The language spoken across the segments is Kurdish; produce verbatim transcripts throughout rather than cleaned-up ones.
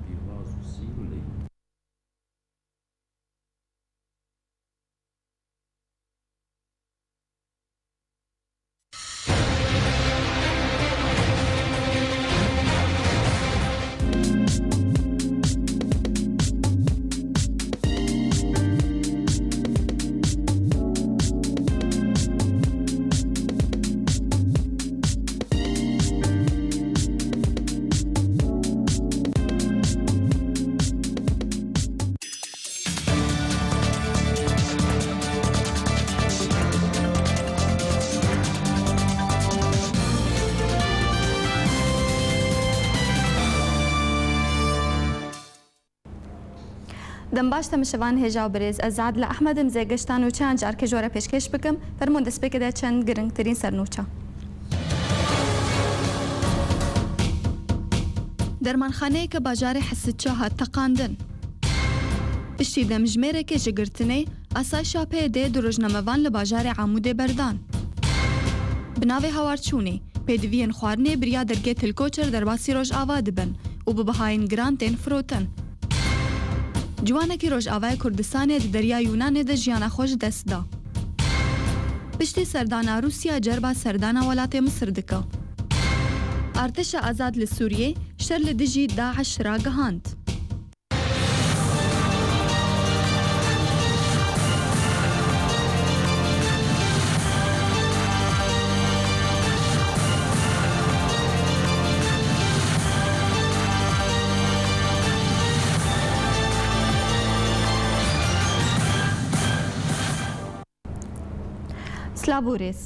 Pîrvaz û Sîrûlê. Dem baş, temaşevan hêja û birêz, ez Adile Ehmed im, zê geşta nûçeyan carkê ji we re pêşkêş bikim. Fermûn destpêkê de çend giringtirîn sernûçe. Dermanxaneyeke bajarê Hesitça hat teqandin. Piştî demjimêrekê ji girtinê, asayişa P Y D'ê du rojnamevan li bajarê Amûdê berdan. Bi navê hawarçûnê, pêdiviyên xwarinê bi riya dergê Tilkoçer derbasî Rojava dibin û bi bihayên giran tên firotin. Ciwanekî Rojavayê Kurdistanê di Derya Yûnanê de jiyana xwe ji dest da. Piştî serdana Rûsya cerba serdana welatê Misir dike. Artêşa Azad li Sûriyê şer li dijî DAIŞ ragihand. Silav û rêz.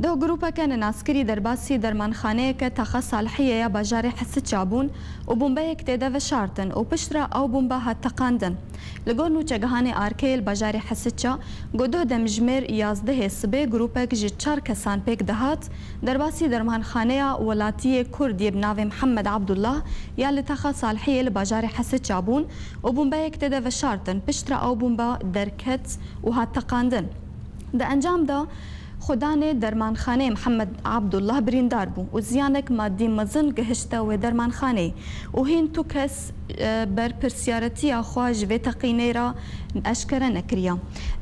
Duh grûpeke nenaskirî derbasî dermanxaneyeke Taxa Salihiyê ya bajarê Hesiça bûn û bombeyek tê de veşartin û piştre ew bombe hat teqandin. Li gor nûçegihanê Arkeyê li bajarê Hesiça, ku duh demjimêr yazdehê sibê grûpek ji çar kesan pêk dihat, derbasî dermanxaneya welatiyê Kurd yê bi navê Mihemed Abdullah ya li Taxa Salihiyê li bajarê Hesiça bûn û bombeyek tê de veşartin, piştre ew bombe derket û hat teqandin. Di encam de xwedanê dermanxaneyê Mihemed Abdullah birîndar bû û ziyanek madî mezin gihişte wê dermanxaneyê û hîn tu kes, e, berpirsiyaretiya xwe ji vê teqînê re eşkere nekiriye.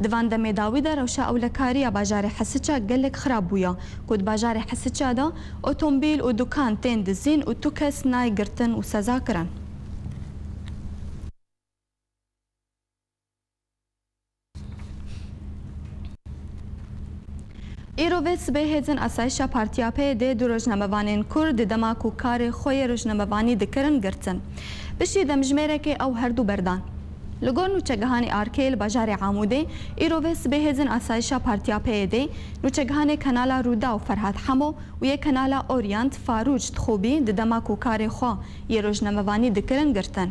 Di van demê dawî de rewşa ewlekariya bajarê Hesiça gelek xirab bûye, ku di bajarê Hesiça de otomobîl û dukan tên dizîn û tu kes nayê girtin û sezakirin. Îro vê sibê hêzên asayişa Partiya P Y D'ê du rojnamevanên Kurd di dema ku karê xwe yê rojnamevanî dikirin girtin. Piştî demjimêrekê ew herdu berdan. Li gor nûçegihanê Arkeyê li bajarê Amûdê, îro vê sibê hêzên asayişa Partiya P Y D'ê nûçegihanê Kanala Rûdaw Ferhat Hemo û yê Kanala Orient Farûç Dixûbî di dema ku karê xwe yê rojnamevanî dikirin girtin.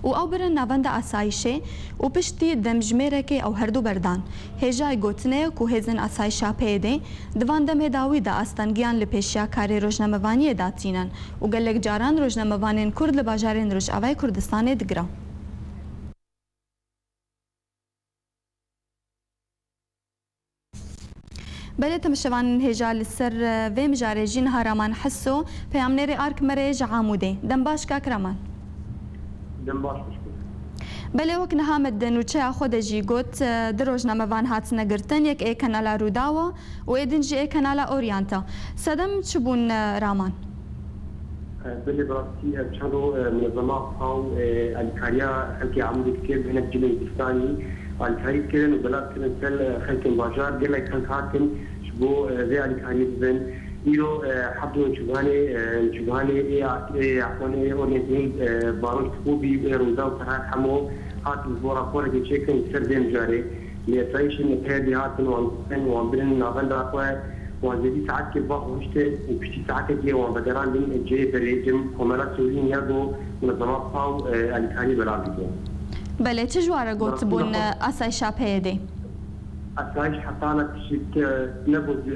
û ew birin navenda asayişê û piştî demjimêrekê ew herdu berdan. Hêjayê gotinê ye ku hêzên asayişa P Y D'ê di van demê dawî de astengiyan li pêşiya karê rojnamevaniyê datînin û gelek caran rojnamevanên Kurd li bajarên Rojavayê Kurdistanê digira. Belê, temaşevanên hêja li ser, e, vê mijarê jî niha Raman Heso, peyamnêrê Ark me re ji Amûdê. Dem baş kak Raman. Dem baş, xweş be. Belê, wek niha me di nûçeya xwe de jî got, e, du rojnamevan hatine girtin, yek ê Kanala Rûdawa û ê din jî ê Kanala Orient e. Sedem çi bûn, e, Raman? Belê, bi rastî ev çend roj, e, munezema PAW, e, alîkariya xelkê Amûdê dikir, bi hinek cilên zistanî alîkarî dikirin û belav kirin ser, e, xelkên bajar. Gelek xelk hatin ji bo, e, vê alîkariyê bibin. Îro, e, hevdu nûçegihanê, e, nûçegihanê ê, ê, ê Orient ê, e, Farûç Dixûbî, ê Rûdaw Ferhat Hemo hatin ji bo raporekê çêkirin li ser vê mijarê. Li asayîşên P Y D'ê hatin wan girtin, wan birin navenda xwe, wan zêdî saetkê va xwe hiştin û piştî saetekê wan vegerandin cihê berê, cem komela Sûrî ya ku munezema PAW, e, alîkariyê belav dike. Belê, çi ji wan re gotibûn, e, asayîşa P Y D'ê? Asayiş heta na tişt, e, negot, e,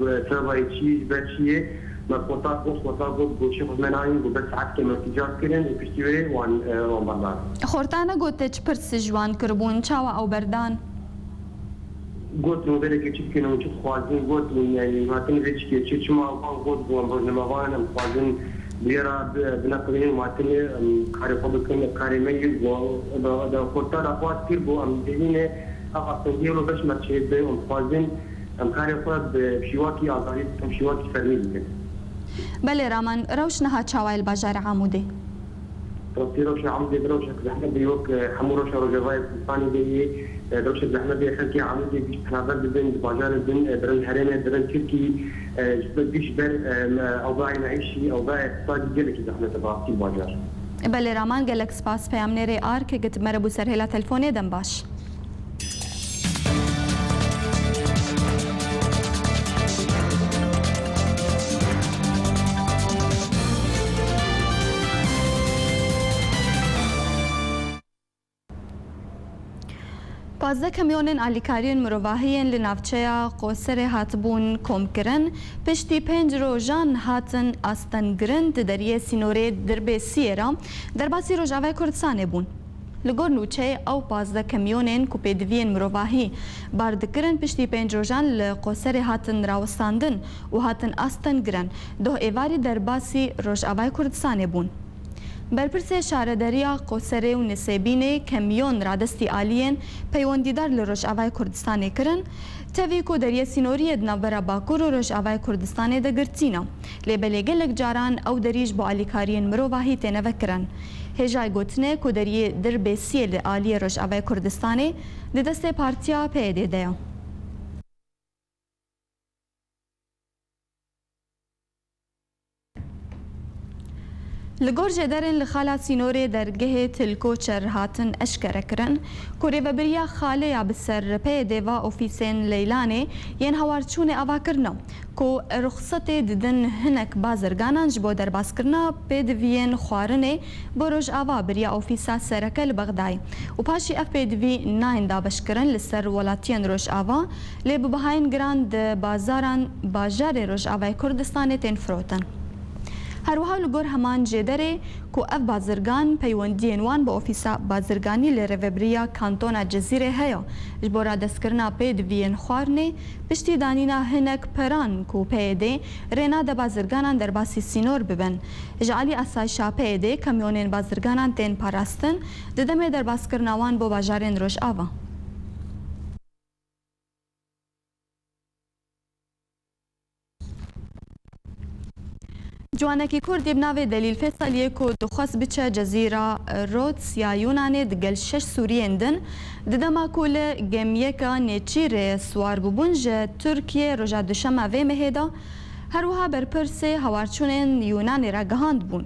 bi sebeba çi, ji ber çi yê, me xorta got, xorta got, goşê xwe me nayîn, got bes saetkê me îcaz kirin û piştî wê wan, e, wan berdan. Xorta negot te çi pirs ji wan kiribûn, çawa ew berdan? Got, nûbereke çi dikin û çi dixwazin, got, yanî, hatin vê çikê çi, çima wan got, wan rojnamevan em dixwazin, Bûyera bi-, bineqilînin û hatinê, em, karê xwe bikin, karê me yê û da, da, da xurta daxwaz kir bû, em dihîne ev astengiyê wilo beş me çêdibin û dixwazin em karê xwe bi şîwakî azadî bikin, şîwakî fermî bikin. Belê Raman, rewş niha çawa ye li bajarê Amûdê? Rastî rewşa Amûdê bi rewşek zehmet de wek, e, hemû rewşa Rojavayê Kurdistanê de yê, e, rewşek zehmet de xelkê Amûdê giş penaber dibin, di bajarê din, e, dirin herêmê, dirin Tirkî, e, ji ber, giş ber, e, me-, ewdayê meîşî, ewdayê iqtisadî gelekî zehmet e bi rastî bajar. Belê Raman, gelek spas peyamnêrê Ark, git mere bû ser hêla telefonê dem baş. Pazdeh kamyonên alîkariyên mirovahî yên li navçeya Qoserê hatibûn komkirin, piştî pênc rojan hatin astengkirin di deriyê sînorê Dirbêsiyê re derbasî Rojavayê Kurdistanê bûn. Li gor nûçeyê ew pazdeh kamyonên ku pêdiviyên mirovahî bar dikirin, piştî pênc rojan li Qoserê hatin rawestandin û hatin astengkirin, doh êvarî derbasî Rojavayê Kurdistanê bûn. Berpirsê Şarederiya Qoserê û Nisêbînê kamyon radestî aliyên peywendîdar li Rojavayê Kurdistanê kirin, tevî ku deriyê sînoriyê di navbera Bakur û Rojavayê Kurdistanê de girtî ne. Lê belê gelek caran ew derî ji bo alîkariyên mirovahî têne vekirin. Hêjayê gotinê ku deriyê Dirbêsiyê li aliyê Rojavayê Kurdistanê di destê partiya P Y D'ê de ye. Li gor jêderên li xala sînorê dergehê Tilkoçer hatin eşkerekirin ku rêvebiriya xalê ya bi ser peyê dêva ofîsên Leylanê yên hawarçûnê ava kirine ku ruxsetê didin hinek bazirganan ji bo derbaskirina pêdiviyên xwarinê bo Rojava biriya ofîsa sereke li Bexdayê û paşî ev pêdivî nayên dabeşkirin li ser welatiyên Rojava. Lê bi bihayên giran di bazaran bajarê Rojavayê Kurdistanê tên firotin. Her wiha li gor heman jêderê ku ev bazirgan peywendiyên wan bi ofîsa bazirganî li rêvebiriya kantona Cizîrê heye, ji bo radestkirina pêdiviyên xwarinê, piştî danîna hinek peran ku P Y D rê nade bazirganan derbasî sînor bibin. Ji alî asayişa P Y D kamyonên bazirganan tên parastin, di demê derbaskirina wan bo bajarên Rojava. Ciwanekî Kurdî bi navê Delîl Fêsaliyê ku dixwest biçe Cezîra Rhodes ya Yûnanê digel şeş Sûriyên din, di dema ku li gemiyeka nêçîrê siwar bûbûn ji Tirkiyê roja Duşema vê mehê de, her wiha berpirsê hawarçûnên Yûnanê ragihand bûn.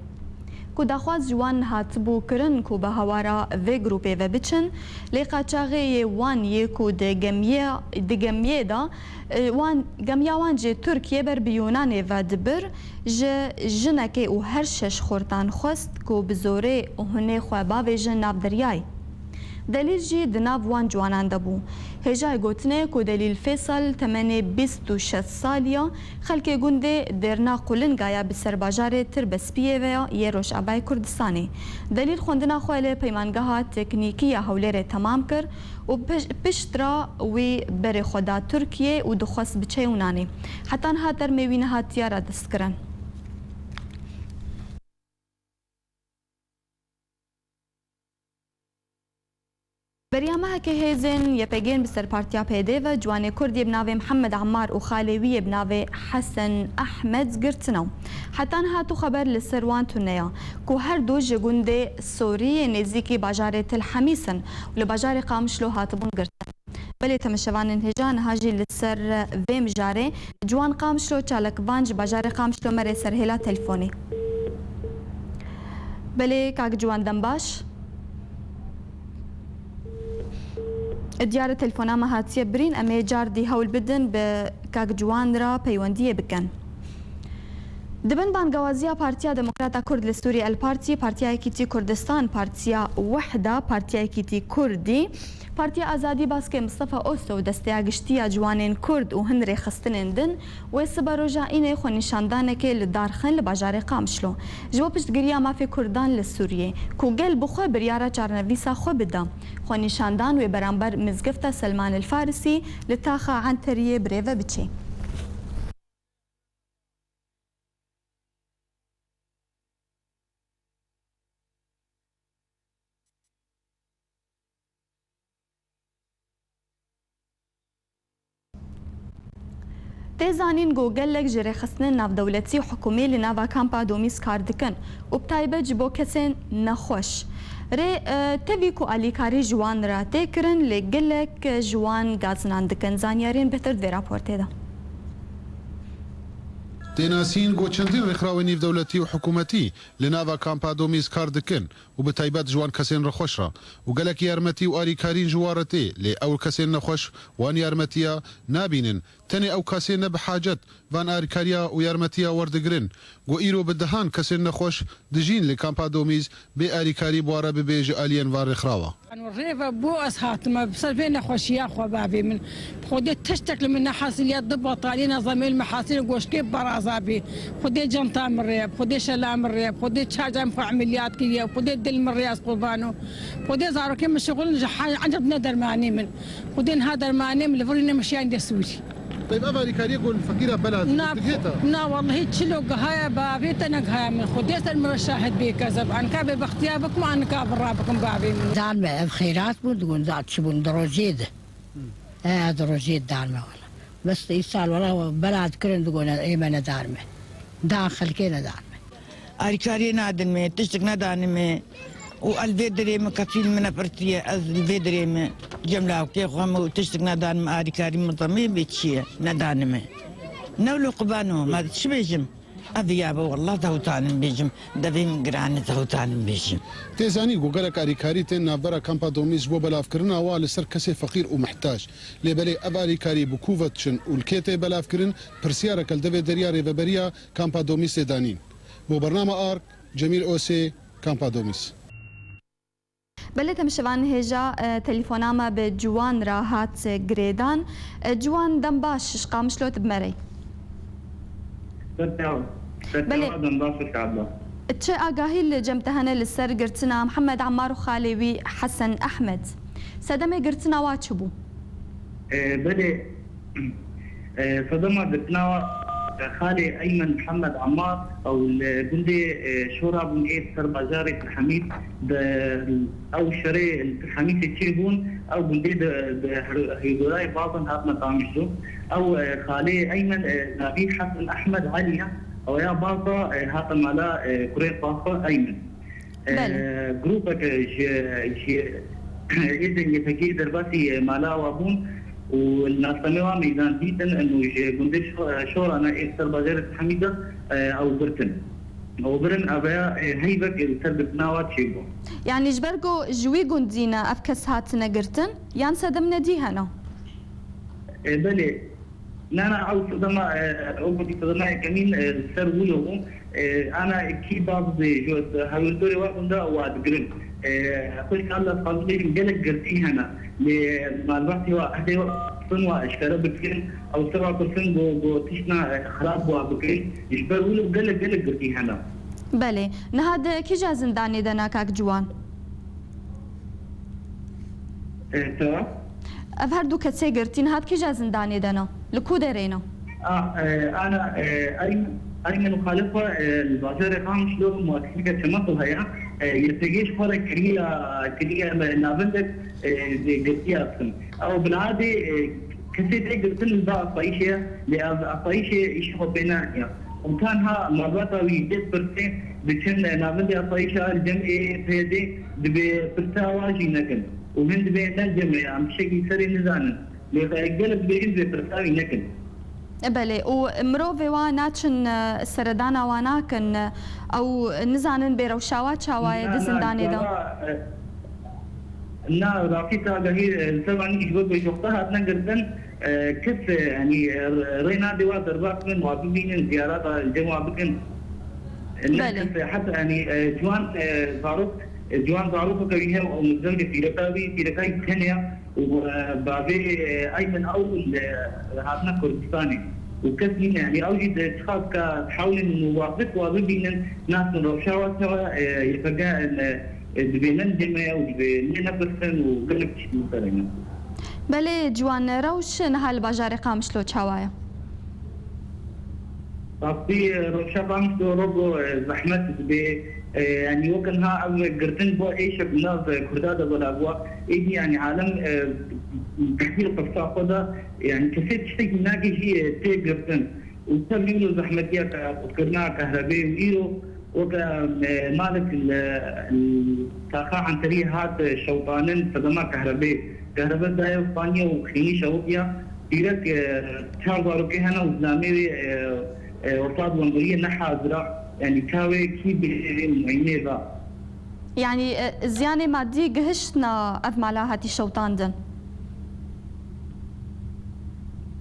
Ku daxwaz ji wan hatibû kirin ku bi hawara vê grûpê ve biçin, lê qaçaxê yê wan yê ku di gemiye, di gemiyê de, e, wan, gemiya wan ji Tirkiye ber bi Yûnanê ve dibir, ji jinekê û her şeş xortan xwest ku bi zorê hunê xwe bavêjin nav deryayê. Delîl jî di nav wan ciwanan de bû. Hêjayê gotinê ku Delîl Fêsal temenê bîst û şeş salî ya, xelkê gundê Dêrna Qulingaya bi ser bajarê Tirbespiyê ve ya yê Rojavayê Kurdistanê. Delîl xwendina xwe li Peymangeha Teknîkî ya Hewlêrê temam kir û piş-, piştre wî berê xwe da Tirkiyê û dixwest biçe Yûnanê. Heta niha termê wî nehatiye radestkirin. Beriya mehekê hêzên Y P G'ên bi ser Partiya P D ve ciwanê Kurdî bi navê Mihemed Emmar û xalê wî yê bi navê Hesen Ehmed girtine. Heta niha tu xeber li ser wan tune ye ku her du ji gundê Sorî yê nêzîkî bajarê Til Hemîs in û li bajarê Qamişlo hatibûn girtin. Belê temeşevanên hêja, niha jî li ser vê mijarê Ciwan Qamişlo, çalakvan ji bajarê Qamişlo me rê ser hêla telefonê. Belê kak Ciwan, dem baş. Diyar e telefona me hatiye birîn, em ê car dî hewl bidin bi kak Ciwan re peywendiyê bikin. Di bin bangewaziya Partiya Demokrata Kurd li Sûriyê, El Partî, Partiya Yekîtî Kurdistan, Partiya Wehda, Partiya Yekîtî Kurdî, Partiya Azadî, Baskê Mistefa Osto û Desteya Giştî ya Ciwanên Kurd û hin rêxistinên din wê sibe roja înê xwenîşandanekê li dar xin li bajarê Qamişlo ji bo piştgiriya mafê Kurdan li Sûriyê, ku gel bi xwe biryara çarenivîsa xwe bida. Xwenîşandan wê beramber Mizgefta Selman El Farisî li taxa Enteriyê birêve biçê. Tê zanîn ku gelek ji rêxistinên navdewletî û hikûmî li nava kampa Domîs kar dikin û bi taybet ji bo kesên nexweş. Rê, e, tevî ku alîkarî ji wan re tê kirin, lê gelek ji wan gazinan dikin. Zanyariyên bêhtir di vê raportê de. Tê nasîn ku çendîn rêxrawên nêvdewletî û hikûmetî li nava kampa Domîs kar dikin û bi taybet ji wan kesên nexweş re û gelek yarmetî û alîkarîn ji wan re tê, lê ew kesên nexweş wan yarmetiya nabînin. Tenê ew kesên ne bi hacet van alîkariya û yarmetiya werdigirin, ku îro bi dehan kesên nexweş dijîn li kampa Domîz bê alîkarî bi wan re bibe ji aliyên van rêxrawa. Rêve bû ez hatime, bi ser vê nexweşiya xwe bavê min. Xwedê tiştek li min nehasiliya, du batalî nezamê li min hasil goşkê baraza bî. Xwedê canta min rê, Xwedê şela min rê, Xwedê çaca min xwe emeliyat kiriye, Xwedê dil min rê ez qurbano. Xwedê zarokê min şixulin ji ha-, enceb ne dermanê min. Xwedê niha dermanê min li virî nemişiyan dê Sûrî. Teyb ev alîkariyê ku li feqîra bela Na, dihêta? Na, wellahî çilo gihaya bavê te negihaya min. Xwedê ser min re şahid bê kezeb. Anka bê bextiya bikim, anka bi ra bikim bavê min. Dan me ev xeyrat bûn, digon zat çi bûn, di rojê de. He, di rojê de dan me wela. Bes îsal wela bela dikirin, digon ê me nedar me. Dan xelkê nedar me. Alîkariyê nadin me, tiştik nedanime. Û el vê dirê min kefîl min e pirtiye, ez li vê dirê min cem lawkê xwe me û tiştik nedanime, alîkarî min zemê bê çi ye, nedanime. Ne wilo qibano, ma çi bêjim? Ev ya be, wallah zewtanim bêjim, devê min giran e, zewtanim bêjim. Tê zanîn ku gelek alîkarî tên navbera kampa Domîz ji bo belavkirina wa li ser kesê feqîr û mihtac. Lê belê ev alîkarî bi ku ve diçin û li kê tê belavkirin, pirsiyareke li devê derya rêveberiya kampa Domîzê danîn. Bo bernama Ark, Cemîl Osê, Kampa Domîs. Belê, temşevan hêja, e, telefona me bi Ciwan re hat, e, girêdan. E, Ciwan, dem baş, ji Qamişlo tu bi me re yî. Serçawa, serçawa Belê. Dem baş, hoş geldin. Çi agahî li cem te hene li ser girtina Mihemed Emmar û xalê wî Hesen Ehmed? Sedemê girtina wa çi bû? E, belê, e, sedema girtina, e, xalê Eymen Mihemed Emmar, ew li gundê, e, Şora bûn ê ser bajarê Tirhemîd, di, ew şerê li Tirhemîdê çêbûn, ew gundê di, di Hir-, Hîrdoyayê Bazan hatine Qamişlo. Ew, e, xalê Eymen, e, navî Hesen Ehmed Elî ye, ew ya Baza, e, hate mala, e, kurê xwe Eymen. Belê. E, grûpeke ji, ji êzên Y P G'ê derbasî mala wa bûn û li nasnamê wa meydan dîtin û ji gundê Şo-, Şorane ê ser bajarê Hemîda, e, ew girtin. Ew birin aveya, e, heyvek li ser girtina wa çêbû. Yanî ji ber ku ji wî gundî ne ev kes hatine girtin, yan sedem nedî hene? E, belê. Na, na, ew sedema, e, ew gotî sedema yekemîn, e, li ser wilo bû. E, ana kî baz dê, ji hewldarê wa gunda wa digirin. E, xwişk Allah fazil bêjim, gelek girtî hene. Lê malbatê wa, ehdê wa, pirsin wa eşkere bikin. Ew ser wa pirsin go, go tiştna, e, xirab wa bikin. Ji ber wilo gelek, gelek girtî hene. Belê. Niha di kîja zindanê de ne, kak Ciwan? E, te? Ev her du kesê girtî niha di kîja zindanê de ne? Li ku derê ne? A, e, ana, e, Eymen, Eymen û xalê xwe, e, li bajarê Qamişlo muasileke çemexo heye. E, Y P G ji xwe re kiriya, kiriya me navendek, e, girtiya bikin. Ew binadê, e, kesê tê girtin li ba asayîşê ye, lê ev asayîşê îşê xwe pê neaniya. Û tanha malbata wî dê pirsê diçin navendê asayîşa li cem ê P Y D'ê dibê pirsa wa jî nekin. Û hin dibê ne cem ê, em tiştekî serê nizanin. Lê gelek dibêjin dibê pirsa wî nekin. E, belê. Û mirovê wa naçin, e, seredana wa nakin, e, ew nizanin bê rewşa wa çawa ye di zindanê de? Na, na, e, na, rastî ta gehî, e, li ser anî ji bo pêşoxta hatine girtin, e, kes, e, yanî, e, rê nadê wa derbas bin, wa bibînin, ziyareta li cem wa bikin. E, ne Belê. Kes, e, heta, yanî, e, ciwan, e, zarok, e, ciwan zarokeke wî heye û mizgewdê pîreka wî, pîreka wî tenê ye. Û, e, bavê, e, Eymen ew li, e, hatine Kurdistanê. Û kes nîne, yanî ew jî di çiqas ka hewlên muwafiq wa bibînin, nasin rewşa wa çawa, e, Y P G, e, e, dibê ne cem e û dibê ne nepirsin û gelek tişt li ser hene. Belê, Ciwan, rewş niha li bajarê Qamişlo çawa ye? Rastî, e, rewşa Bamîs do rogo, e, zehmet dibe. E, yanî weke niha ev girtin bo êşek nav, e, Kurda de bela bûa. Êdî yanî alem, e, bi qisa xwe de, yanî kesê tiştekî nake jî, e, tê girtin. Û ser wî wilo zehmetiya ke qutkirina kehrebê û îro weke, e, malek li, li taxa Enteriyê hat, e, şewtanin sedema kehrebê. Kehrebe daye Spanya û xînî şewitiya. Pîrek, e, çar zarokê hene û zilamê wê, e, e, wefat wan biriye ne hazira. Yanî çawê kî bihêvê muînê ve. Yanî, e, ziyanê madî gihiştna ev mala hatî şewtandin?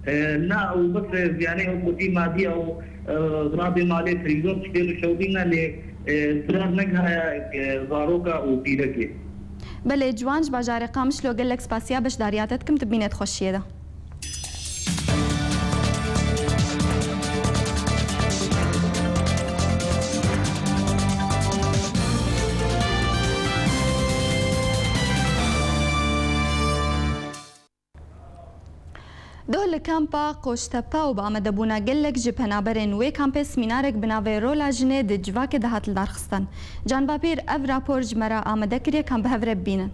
E, na, û bes, e, ziyanê ew gotî madî ew, e, rabê malê televîzyon çikê li şewdî ne lê, e, zirar negihaye, e, zaroka û pîrekê. Belê, Ciwan ji bajarê Qamişlo gelek spasiya beşdariya te dikim, tu bimîne di xweşiyê de. Doh li kampa Qoştepe û bi amadebûna gelek ji penaberên wê kampê semînarek bi navê Rola Jinê di Civakê de hat lidarxistin. Can Bapîr, ev rapor ji me re amade kiriye, kan bi hev re bibînin.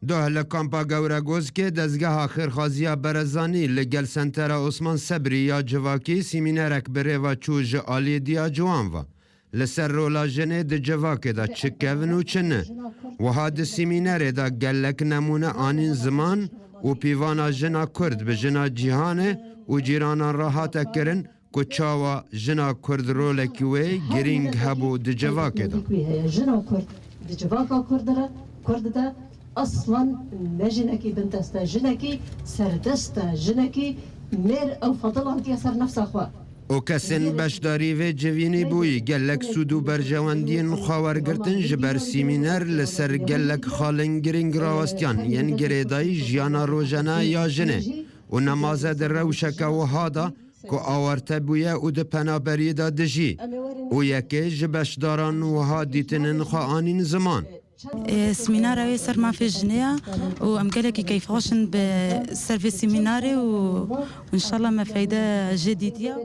Doh li kampa Gewregozkê dezgeha xêrxaziya Berezanî li gel Sentera Osman Sebrî ya civakî semînerek bi rê ve çû ji aliyê diya ciwan ve. Li ser rola jinê di civakê de çi kevn û çi ne. Wiha di semînerê de gelek nemûne anîn ziman û pîvana jina Kurd bi jina cîhanê û cîranan re hate kirin ku çawa jina Kurd rolekî wê girîng hebû di civakê de. Wî heye, jina Kurd di civaka Kurd re, Kurd de eslan ne jinekî bindest e, jinekî serdest e, jinekî mêr ew fedil antiye ser nefsa xwe. Û kesên beşdarî vê civînî bûyî gelek sûd û berjewendiyên xwe wergirtin ji ber semîner li ser gelek xalên girîng rawestiyan yên girêdayî jiyana rojane ya jinê û nemaze di rewşeke wiha de ku awarte bûye û di penaberiyê de dijî û yekê ji beşdaran wiha dîtinên xwe anîn ziman. Ê, semînara wê ser mafê jinê ya û em gelekî keyfxweş in bi ser vê semînarê û înşallah me feyde jê dîtiya.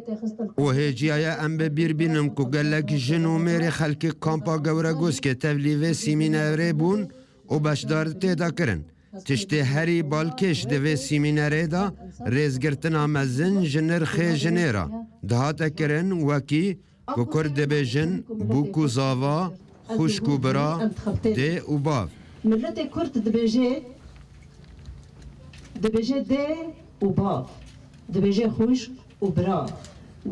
Û hêciya ye em bi bîr bînin ku gelek jin û mêrê xelkê kampa Gewregozkê tevlî vê semînerê bûn û beşdar tê de kirin. Tiştê herî balkêş di vê semînerê de rêzgirtina mezin ji nirxê jinê re dihate kirin, wekî ku Kurd dibêjin bûk û zava, xwişk û bira, dê û bav. Miletê Kurd dibêje, dibêje dê û bav, dibêje xwişk û bira,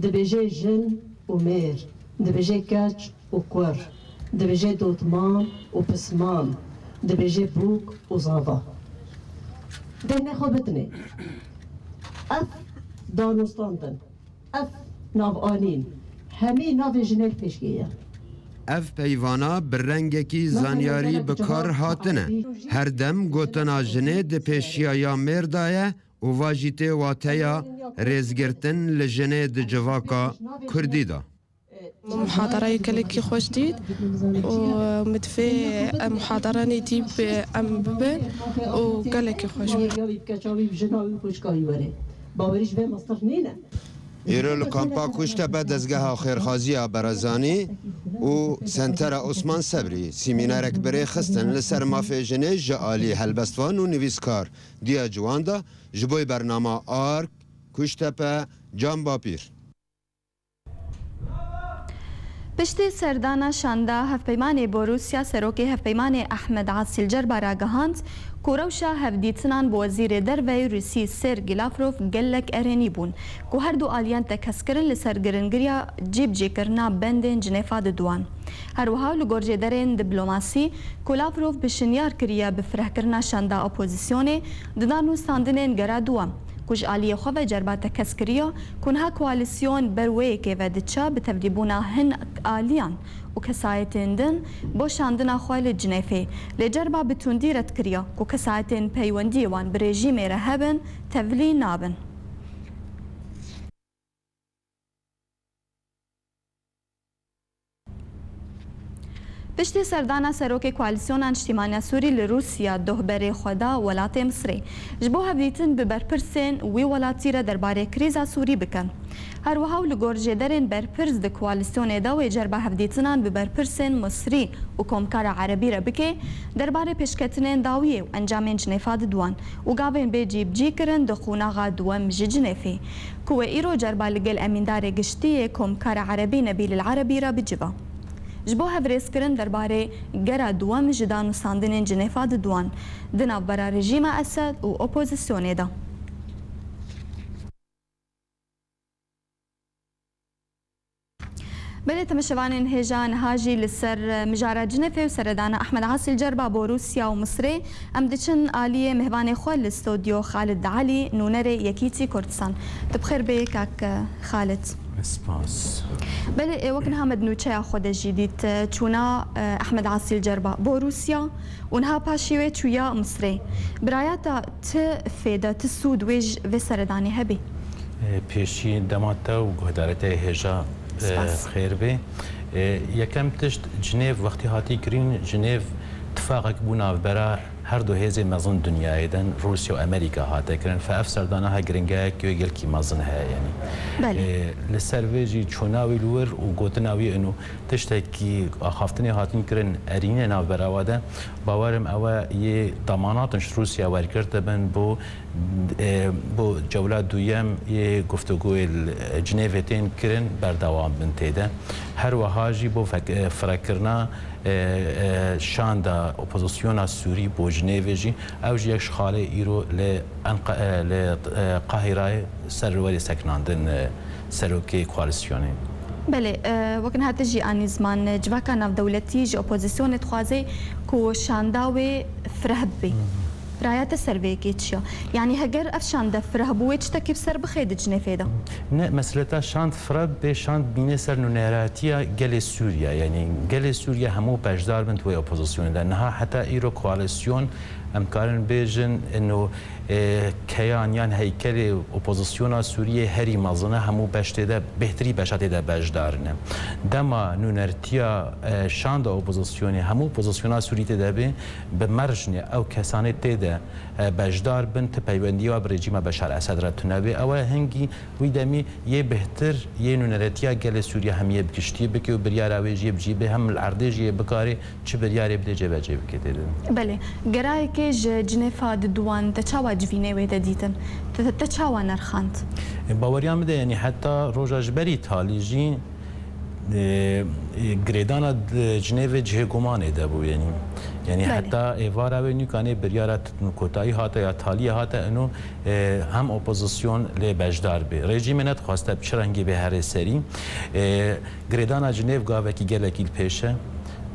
dibêje jin û mêr, dibêje keç û kur, dibêje dotman û pisman, dibêje bûk û zava. Dehnê xwe bidinê. Ev danûstandin. Ev navanîn hemî navê jinê li pêşiyê ye. Ev peyvana bi rengekî zanyarî bi kar hatine. Her dem gotina jinê di pêşiya ya mêr de ye û va jî tê wateya rêzgirtin li jinê di civaka kurdî de. Muhadara yê gelekî xweş dît û min divê em muhadaranê dî bi em bibin û gelekî xweş bû. Bawerî ji vê mestir nîne. Îro li kampa Kuştepe dezgeha xêrxaziya Berezanî û Sentera Osman Sebrî semînerek bi rê xistin li ser mafê jinê ji alî helbestvan û nivîskar Diya Ciwan de ji bo bernama Ark, Kuştepe, Can Bapîr. Piştî serdana şanda hevpeymanê bo Rûsya, serokê hevpeymanê Ehmed Asî li cerba ragihand ku rewşa hevdîtinan bi wezîrê derve yê Rûsî Sergî Lavrov gelek erênî bûn, ku her du aliyan tekez kirin li ser giringiriya cîbicîkirina bendên Cinêfa di duwan. Her wiha li gor jêderên diplomasî ku Lavrov pêşinyar kiriye bi firehkirina şanda opozîsyonê, di danûstandinên gera duwem, ku ji aliyê xwe ve cerba tekez kiriye ku niha koalîsyon ber wê yekê ve diçe bi tevlîbûna hin aliyan û kesayetên din bo şandina xwe li Cinêfê, lê cerba bi tundî red kiriye ku kesayetên peywendiyê wan bi rejîmê re hebin, tevlî nabin. Piştî serdana serokê Koalîsyona Niştîmaniya Sûrî li Rûsya doh berê xwe da welatê Misirê, ji bo hevdîtin bi berpirsên wî welatî re derbarê krîza Sûrî bikin. Her wiha û li gor jêderên berpirs di koalîsyonê de wê cerba hevdîtinan bi berpirsên Misrî û Komkara Erebî re bike, derbarê pêşketinên dawiyê û encamên Cinêfa di duan û gavên bê cîbicî kirin di qonaxa duwem ji Cinêfê, ku wê îro cerba li gel emîndarê giştî yê Komkara Erebî Nebîl El Erebî re biciva. Ji bo hevrêzkirin derbarê gera duwem ji danûstandinên Cinêfa di duan di navbera rejîma Esed û opozisyonê de. Belê, temeşevanên hêja, niha jî li ser mijara Cinefê û seredana Ehmed Asîl Cerba bo Rûsya û Misirê, em diçin aliyê mêvanê xwe li stodyo, Xalid Alî, nûnerê Yekîtî Kurdistan. Tu bi xêr bê, kak Xalid. Spas. Belê, ê, wek niha me di nûçeya xwe de jî dît, e, çûna, e, Ehmed Asîl Cerba bo Rûsya û niha paşî wê çûya Misirê. Bi raya te, ti fêde, ti sûd wê ji vê seredanê hebî? E, pêşî dema te û guhdarê te hêja, e, Spas. Xêr bê. E, yekem tişt, Cinêv wextî hatî kirîn, Cinêv tifaqek bû navbera her du hêzê mezin dinyayê de, Rûsya û Amerîka hate kirin. Fe ev serdana ha giringayek wê gelkî mezin heye, yanî. Belê. E, li ser vê jî çûna wî li wir û gotina wî ino tiştekî axaftinê hatin kirin erîne navbera we de. Bawerim ew e yê damanatên ji Rûsya wergirtibin bo, e, bo cewla duyem yê guftûgoyê li Cinêvê tên kirin berdewam bin tê de. Her wiha jî bo fek-, e, firekirina, e, e, şanda opozisyona Sûrî bo Cinêvê jî, ew jî yek ji xalê îro li Enqa-, e, li, e, Qahîrayê ser li werê sekinandin, e, serokê koalîsyonê. Belê, e, wek niha te jî anî ziman, e, civaka navdewletî ji opozisyonê dixwaze ku şanda wê fireh bibe. Raya te ser vê yekê çi ya? Yanî heger ev şande fireh bû, wê çitekî bi ser bixê di Cinêfê de? Ne, meseleta şand fireh bê, şand bîne ser nûneratiya gelê Sûriye. Yanî gelê Sûriye hemû beşdar bin di wê opozisyonê de. Niha heta îro koalîsyon, em karin bêjin, ino, e, keyan yan heykelê opozisyona Sûriyê herî mezin e, hemû beş tê de, bêhtirî beşa tê de beşdar ne. Dema nûnertiya, e, şanda opozisyonê, hemû opozisyona Sûrî tê de bê, bi mercnê ew kesanê tê de, e, beşdar bin, ti peywendiya bi rejîma Beşar Esed re tune bê. Ew e hingî wî demî yê bêhtir yê nûneretiya gelê Sûriye hemiyê bi giştî bike û biryara wê jî yê bi cî bê, hem li erdê jî yê bikarê çi biryarê bidê cêbecê bike tê de. Belê. Gerayekê ji Cinêfa di duan te çawa civînê wê de dîtin? Te, te çawa nerxand? E, baweriya min de, yanî heta roja ji berî talî jî, e, e, girêdana di Cinêvê cihê gumanê de bû, yanî. Yanî Belê. Heta êvara wê nûkanê biryara t-, kotayî hate ya taliyê hate ino, e, hem opozisyon lê beşdar bê. Rejîmê nedixwaste bi çi rengî bê herê serî. E, Girêdana Cinêv gavekî gelekî li pêş e.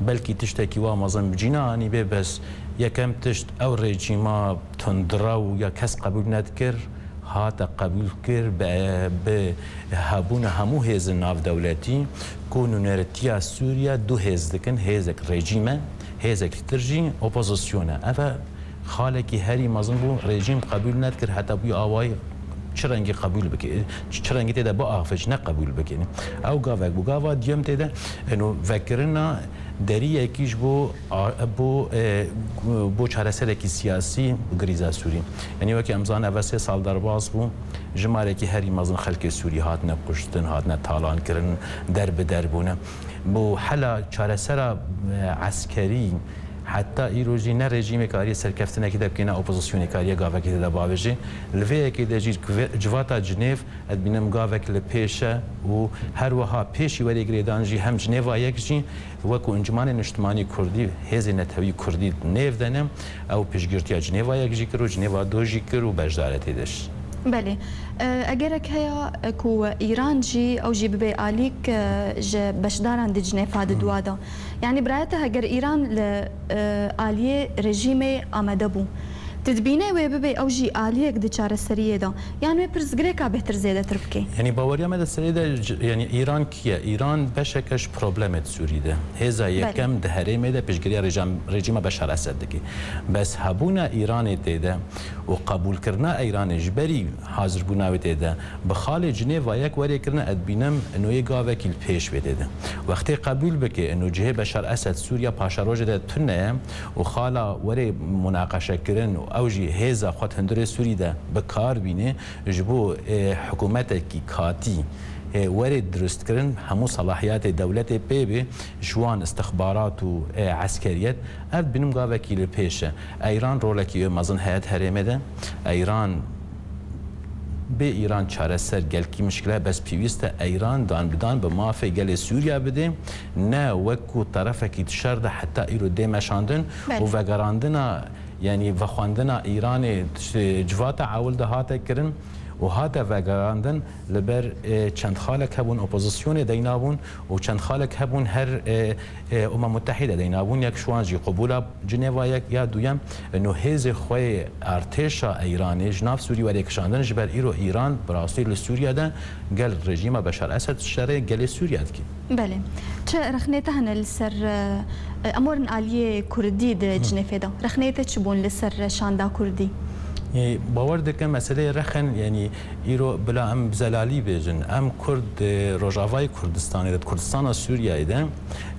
Belkî tiştekî wa mezin bi cî neanî bê, bes yekem tişt ew rejîma tundrew ya kes qebûl nedikir, hate qebûl kir bi, bi hebûna hemû hêzên navdewletî ku nûnertiya Sûriye du hêz dikin, hêzek rejîm e, hêzek tir jî opozisyon e. Ev e xalekî herî mezin bû, rejîm qebûl nedikir, heta bûye awayî çi rengî qebûl bike, çi, çi rengî tê de biaxivê, ne qebûl bike. Ew gavek bû. Gava duyem tê de, eno, vekirina deriyekî ji bo a-, bo, e, bo çareserekî siyasî bi grîza Sûrî. Yanî wekî em zanin, ev sê sal derbas bû, jimarekî herî mezin xelkê Sûrî hatine kuştin, hatine talan kirin, der bi der bûne. Bo hela çaresera, e, eskerî, heta îro jî ne rejîmê kariye serkeftinekî de bike, ne opozisyonê kariye gavekî tê de bavêje. Li vê yekê de jî cive-, civata Cinêv, ez dibînim gavek li pêş e û her wiha pêşî werê girêdan jî hem Cinêva Yek jî wekû Encûmanê Niştimanî Kurdî, hêzên netewî Kurdî nêv de ne, ew piştgirtiya Cinêva Yek jî kir û Cinêva Du jî kir û beşdar e tê de jî. Belê. E, egerek heye, e, ku Îran jî, ew jî bibe alîk, e, ji beşdaran di Cinêfa di Hmm. dua de. Yanî birayete heger Îran li, e, aliyê rejîmê amade bû, tu dibîne wê bibe ew jî aliyek di çareseriyê de? Yan wê pirsgirêka bêhtir zêdetir bike? Yanî baweriya me de serê de c-, yanî Îran kî ye? Îran beşeke ji problemê di Sûrî de. Hêza Belê. Yekem di herêmê de piştgiriya rejam-, rejîma Beşar Esed dike. Bes hebûna Îranê tê de û qebûlkirina Îranê ji berî hazirbûna wê tê de, bi xalê Cinêva Yek werê kirine, ez dibînim ino yê gavekî li pêş wê tê de. Wextê qebûl bike ino cihê Beşar Esed Sûriya paşerojê de tune ye û xala werê munaqeşekirin û ew jî hêza xwe di hundirê Sûrî de bi kar bîne, ji bo, e, hikûmetekî katî, e, were dirustkirin, hemû selahiyatê dewletê pê bê, ji wan istixbarat û, e, eskeriyet, ev dibînim gavekî li pêş e. Eyran rolekî wê mezin heye di herêmê de. Eyran, bê Îran çareser gelkî mişkil e, bes pêwîst e Eyran dan bi dan bi mafê gelê Sûriya bide, ne wekû terefekî di şer de heta îro dê meşandin Belê. û vegerandina, yanî vexwendina Îranê di civata ewil de hate kirin û hate vegerandin, li ber, e, çend xalek hebûn opozisyonê deyna bûn û çend xalek hebûn her, e, e, Umem Mutehîde deyna bûn, yek ji wan jî qubûla Cinêva yek ya duyem, û hêzê xwe yê artêşa Îranê ji nav Sûrî were kişandin, ji ber îro Îran bi rastî li Sûriye de gel rejîma Beşar Esed şerê gelê Sûriye dike. Belê. Çi rexnê te hene li ser, e, em werin aliyê Kurdî di Cinêfê de? Rexnê te çi bûn li ser şanda Kurdî? Ê, bawer dikim meseleyê rexin, yanî îro bila em bi zelalî bêjin, em Kurd di Rojavayê Kurdistanê de, di Kurdistana Sûriyeyê de,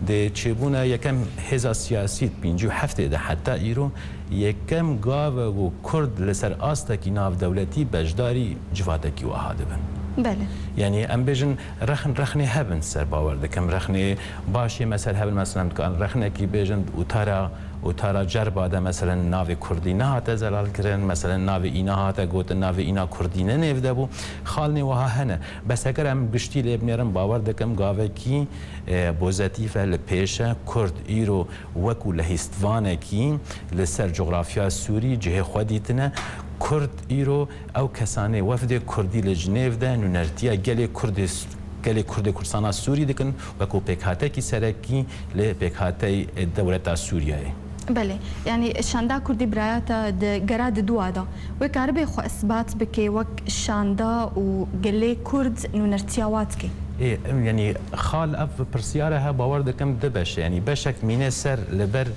di çêbûna yekem hêza siyasî di pêncî û heftê de heta îro yekem gav e ku Kurd li ser astekî navdewletî beşdarî civatekî wiha dibin. Belê. Yanî em bêjin rexn, rexnê hebin ser bawer dikim. Rexnê başê me ser hebin, meselen, em dikarin rexnekî bêjin, Utara, Utara Cerba de, meselen, navê Kurdî nehate zelal kirin, meselen, navê îna hate gotin, navê îna Kurdî ne nêv de bû. Xalnê wiha hene. Bes heger em giştî lê binêrin, bawer dikim gavekî, e, pozîtîf e, li pêş e. Kurd îro wekû lehîstvanekî li ser cografya Sûrî cihê xwe dîtine. Kurd îro ew kesanê wefdê Kurdî li Cinêv de nûnertiya gelê Kurdê, gelê Kurdê Kurdistana Sûrî dikin wekû pêkhatekî serekî li pêkhateyê dewleta Sûriyeyê. Belê, yanî şanda Kurdî biraya te di gera di dua de wê karibe xwe isbat bike wek şanda û gelê Kurd nûnertiya wa dike? Ê, yanî xal ev pirsiyare he, bawer dikim di beşe, yanî beşek mîne ser li ber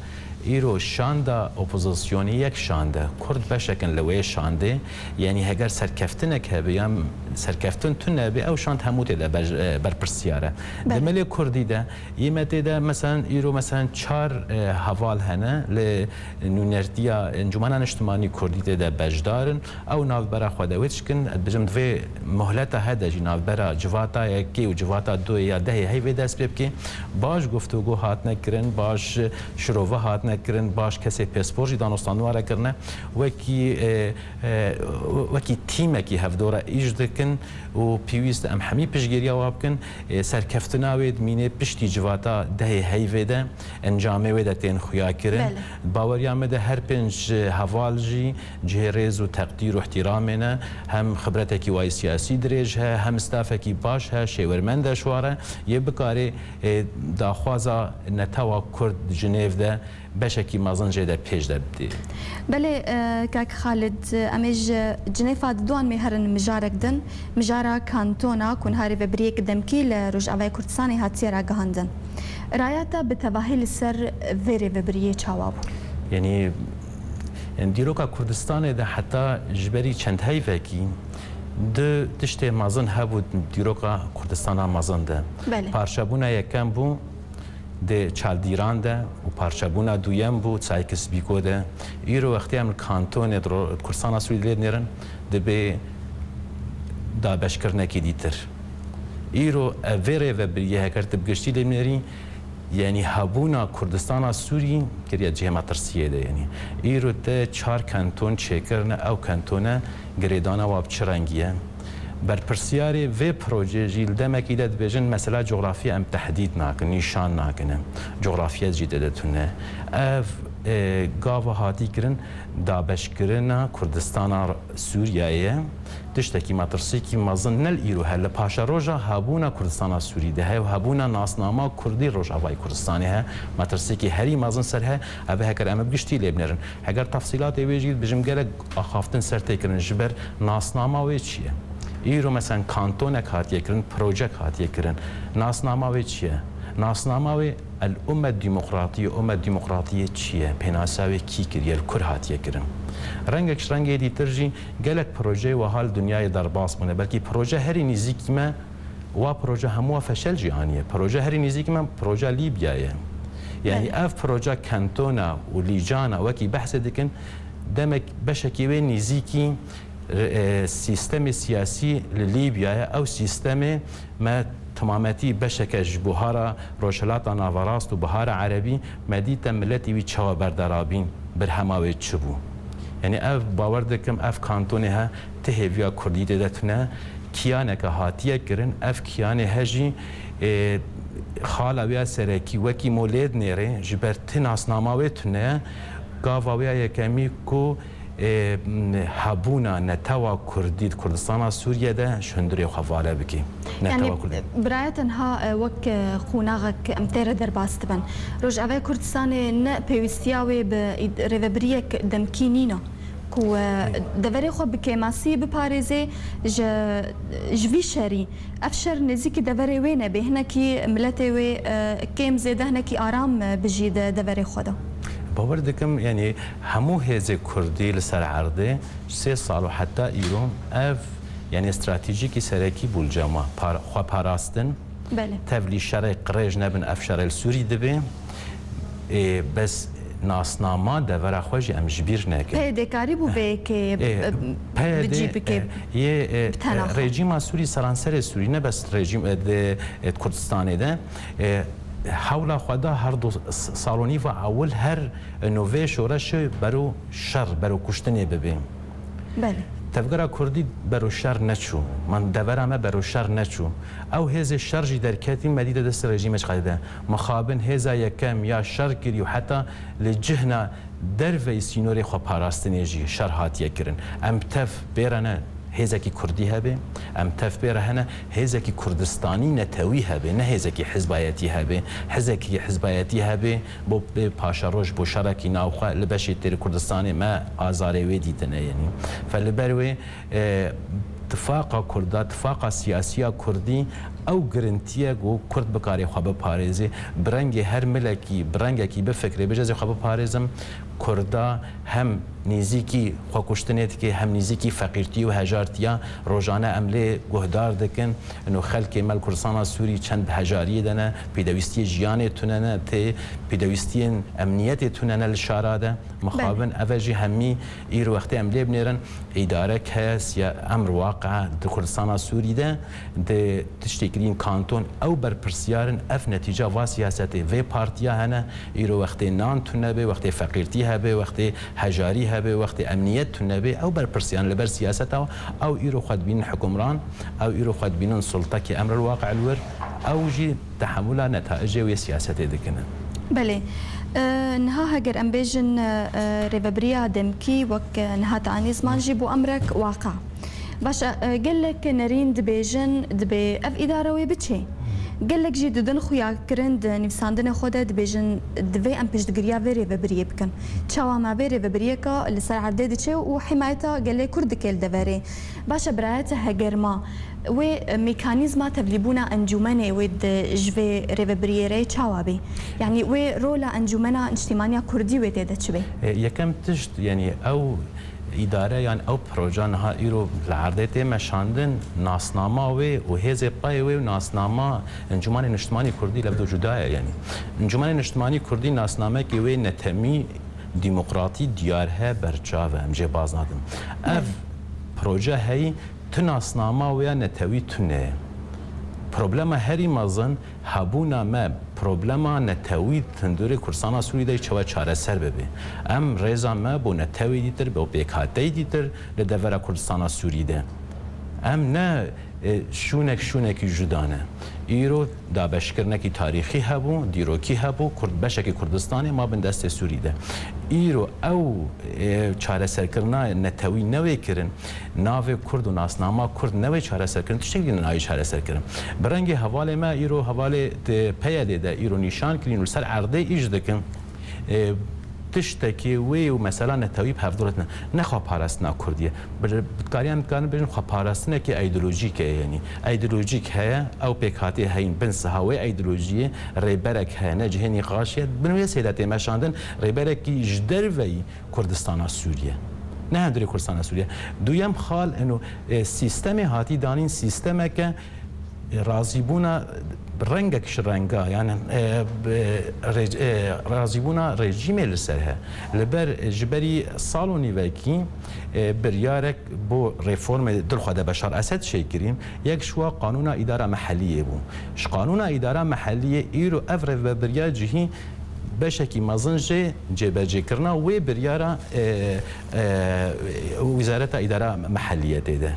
Îro şanda opozisyonî yek şande. Kurd beşek in li wê şandê. Yanî heger serkeftinek hebe ya serkeftin tune be, ew şand hemû tê de ber-, e, berpirsiyar e. Belê. Di milê Kurdî de, yê me tê de, meselen, îro, meselen, çar, e, heval hene li nûnertiya Encûmena Niştimanî Kurdî tê de beşdar in. Ew navbera xwe de wê diçikin, ez dibêjim, di vê muhleta he de jî navbera civata yekê û civata duyê ya dehê heyvê dest pê bike. Baş guftûgo hatine kirin, baş şirove hatine kirin, baş kesê pêspor jî danûstandin were kirine. Wekî, e, e, wekî tîmekî hevdora îş dikin û pêwîst e em hemî piştgiriya wa bikin. E, serkeftina wê dimîne piştî civata dehê heyvê de. Encamê wê de tên xuya kirin. Belê. Baweriya me de her pênc heval jî cihê rêz û teqdîr û ihtiramê ne. Hem xibretekî wayî siyasî dirêj he, hem stafekî baş he, şêwirmend e ji wa re. Yê bikarê, ê, daxwaza netewa Kurd di Cinêv de beşekî mezin jê de pêş de bidê. Belê, e, kak Xalid, em ê ji Cinêfa di duan mê herin mijarek din. Mijara kantona ku niha rêvebiriyek demkî li Rojavayê Kurdistanê hatiye ragihandin. Raya te bi tevahî li ser vê rêvebiriyê çawa bû? Yanî, yanî dîroka Kurdistanê de heta ji berî çend heyvekî du tiştê mezin hebû dîroka Kurdistana mezin de. Belê. Parçebûna yekem bû di Çaldîran de û parçebûna duyem bû Sykes-Picot de. Îro wextê em li kantonê di ro-, di Kurdistana Sûrî lê dinêrin, dibe dabeşkirinekî dîtir. Îro ev vê rêvebiriyê heger tu bi giştî lê binêrî, yanî hebûna Kurdistana Sûrî kiriye cihê metirsiyê de, yanî. Îro te çar kanton çêkirine, ew kantone girêdana wa bi çi rengî ye? Berpirsiyarê vê projeyê jî li demekî de dibêjin, mesela cografya em tehdîd nakin, nîşan nakin. Cografya jî tê de tune. Ev, e, gava hatî kirin, dabeşkirina Kurdistana Sûriyeyê ye. Tiştekî metirsîkî mezin ne li îro he, li paşeroja hebûna Kurdistana Sûrî de he û hebûna nasnama Kurdî Rojavayê Kurdistanê he, metirsîkî herî mezin ser he, ev heker em bi giştî lê binêrin. Heger tefsîlatê wê jî dibêjim gelek axaftin ser tê kirin ji ber nasnama wê çi ye. Îro, meselen, kantonek hatiye kirin, projek hatiye kirin. Nasnama wê çi ye? Nasnama wê El Ummet Demokratiyê, Ummet Demokratiyê çi ye? Pênasa wê kî kiriye? Li kur hatiye kirin? Rengek ji rengê dîtir jî gelek projeyê wiha li dinyayê derbas bûne. Belkî proje herî nîzîkî me, wa proje hemû wa feşel jî aniye. Proje herî nîzîkî me proje Lîbya ye. Yanî Belê. Ev proje kentona û lîcana wekî behsê dikin, Demek beşekî wê nêzîkî, e, sîstemê siyasî li Lîbyayê, ew sîstemê me timametî beşeke ji buhara Rojhilata Naverast û buhara Erebî, me dîte miletî wî çawa berdarabîn, berhema wê çi bû? Yanî ev, bawer dikim, ev kantonê he, ti hêviya Kurdî tê de tune, kiyaneke hatiye kirin, ev kiyanê he jî, e, xala wê ya serekî wekî mo lê dinêrê, ji ber ti nasnama wê tune ye, gava wê ya yekemî ku, e, hebûna netewa Kurdî di Kurdistana Sûriyê de ji hundirê xwe vale bike. Netewa Yanî, Kurdî. Birayê tenha, e, wek, e, qonaxek em tê re derbas dibin. Rojavayê Kurdistanê ne pêwîstiya wê bi îd-, rêvebiriyek demkî nîne ku, e, deverê xwe bi kêmasî biparêzê, ji, ji vî şerî. Ev şer nêzîkî deverê wê nebe, hinekî miletê wê, e, kêm zêde hinekî aram, e, bijî di deverê xwe de. Bawer dikim, yanî hemû hêzê Kurdî li ser erdê ji sê sal û heta îro ev, yanî stratejîkî serekî bû li cem we, par-, xwe parastin. Belê. Tevlî şerê qirêj nebin, ev şerê li Sûrî dibe. Ê, bes nasnama devera xwe jî em ji bîr nekin. P Y D karî bû vê yekê, Ê, e, P Y D, bi cî bike, e, yê, e, bi tena xwe. Rejîma Sûrî, seranserê Sûrî, ne bes rejîm, e, de, e, Kurdistanê de, e, hewla xwe da her du s-, sal û nîva ewil her, e, no vê şoreşê bero şer, bero kuştinê bibe. Belê. Tevgera Kurdî bero şer neçû. Man devera me bero şer neçû. Ew hêzê şer jî derketîn, me dîte destê rejîmê çiqas de. Mixabin hêza yekem ya şer kirî û heta li cihna derveyî sînorê xwe parastinê jî şer hatiye kirin. Em tev pê re ne hêzekî Kurdî hebe, em tev pê re hene hêzekî Kurdistanî netewî hebe, ne hêzekî hizbayetî hebe. Hêzekî hizbayetî hebe, bo bê paşeroj, bo şerekî navxwe li beşê têrê Kurdistanê me azarê wê dîtine, yanî. Fe li ber wê, e, tifaqa Kurda, tifaqa siyasiya Kurdî ew girintiye ku Kurd bikare xwe biparêze, bi rengê her milekî, bi rengekî bifikre, bêje ez ê xwe biparêzim, Kurda hem nêzîkî xwekuştinê dike, hem nêzîkî feqîrtî û hejartiya. Rojane em lê guhdar dikin, ino xelkê me li Kurdistana Sûrî çend bi hejariyê de ne, pêdewîstiyê jiyanê tune ne, tê pêdewîstiyên emniyetê tune ne li şara de. Mixabin Belê. Ev e jî hemî îro wextê em lê binêrin, îdarek heye, siya-, emr waqe di Kurdistana Sûrî de, di tiştê kirîn kanton, ew berpirsiyar in, ev netîca va siyasetê vê partiya hene, îro wextê nan tune be, wextê feqîrtî hebe, wextê hejarî hebe, wextê emniyet tune be, ew berpirsiyan li ber siyaseta ew îro xwe dibînin hukimran, ew îro xwe dibînin sultekî emril waqi li wir, ew jî tehemûla netaicê wê siyasetê dikinin. Belê. E, niha heger em bêjin, e, e, rêvebiriya demkî wek, e, niha te anî ziman jî bû emrek waqe. Baş e, e, gelek nerîn dibêjin, dibê ev îdare wê biçê. Gelek jî didin xuyakirin di nivîsandinê xwe de dibêjin, divê em piştgiriya vê rêvebiriyê bikin. Çawa me vê rêvebiriyeka li ser erdê diçe û himayeta gelê Kurd dike li deverê. Baş e, birayê te heger ma wê, e, mekanîzma tevlîbûna encûmenê wê di ji vê rêvebiriyê re çawa bê? Yanî wê rola Encûmena Niştîmaniya Kurdî wê tê de çi bê? E, yekem tişt, yanî ew îdare yan ew proje niha îro li erdê tê meşandin, nasnama wê û hêzê payê wê û nasnama Encûmanê Niştimanî Kurdî levdo cuda ye. Yanî Encûmanê Niştimanî Kurdî nasnamekê wê netemî demokratî diyar he, berçav e, em jê baz nadin. Ev Evet. proje heyî tu nasnama wê ya netewî tune ye. Problema herî mezin hebûna me problema netewî di hundirê Kurdistana Sûrî de çawa çareser bibe. Em rêza me bo netewî dîtir, bo pêkhateyî dîtir li devera Kurdistana Sûrî de. Em ne, e, şûnek şûnekî juda ne. Îro dabeşkirinekî tarîxî hebû, dîrokî hebû, Kurd, beşekî Kurdistanê ma bin destê Sûrî de. Îro ew, e, çareserkirina netewî newê kirin, navê Kurd û nasnama Kurd newê çareserkirin, tiştekî din nayê çareserkirin. Bi rengê hevalê me îro, hevalê, e, P Y D'ê de îro nîşan kirîn û li ser erdê îş dikin. E, tiştekî wê û mesela netewî bi hevdû re tine. Ne xweparastina Kurdî ye. Bi, bi kariyan dikarin bêjin xweparastinekî îdeolojîk heye, yanî îdeolojîk heye, ew pêkhatî heyîn bin siha wê îdeolojiyê, rêberek heye, ne cihê nîqaşê, bin wê sêde tê meşandin, rêberekî ji derveyî Kurdistana Sûriye. Ne hundirê Kurdistana Sûriye. Duyem xal, eno, e, sîstemê hatî danîn, sîstemeke Razîbûna rengek ji renga, yani, e, bi, rec-, e, razîbûna rejîmê li ser he. Li ber, ji berî sal û nîvekî, e, biryarek bo reformê dilxwe de Beşar Esed çêkirî, yek ji wa qanûna îdara mehelliyê bû. Ji qanûna îdara mehelliyê îro ev rêvebiryar cihî beşekî mezin jê cêbecêkirina wê biryara, e, e, Wezareta Îdara Mehelliyê tê de.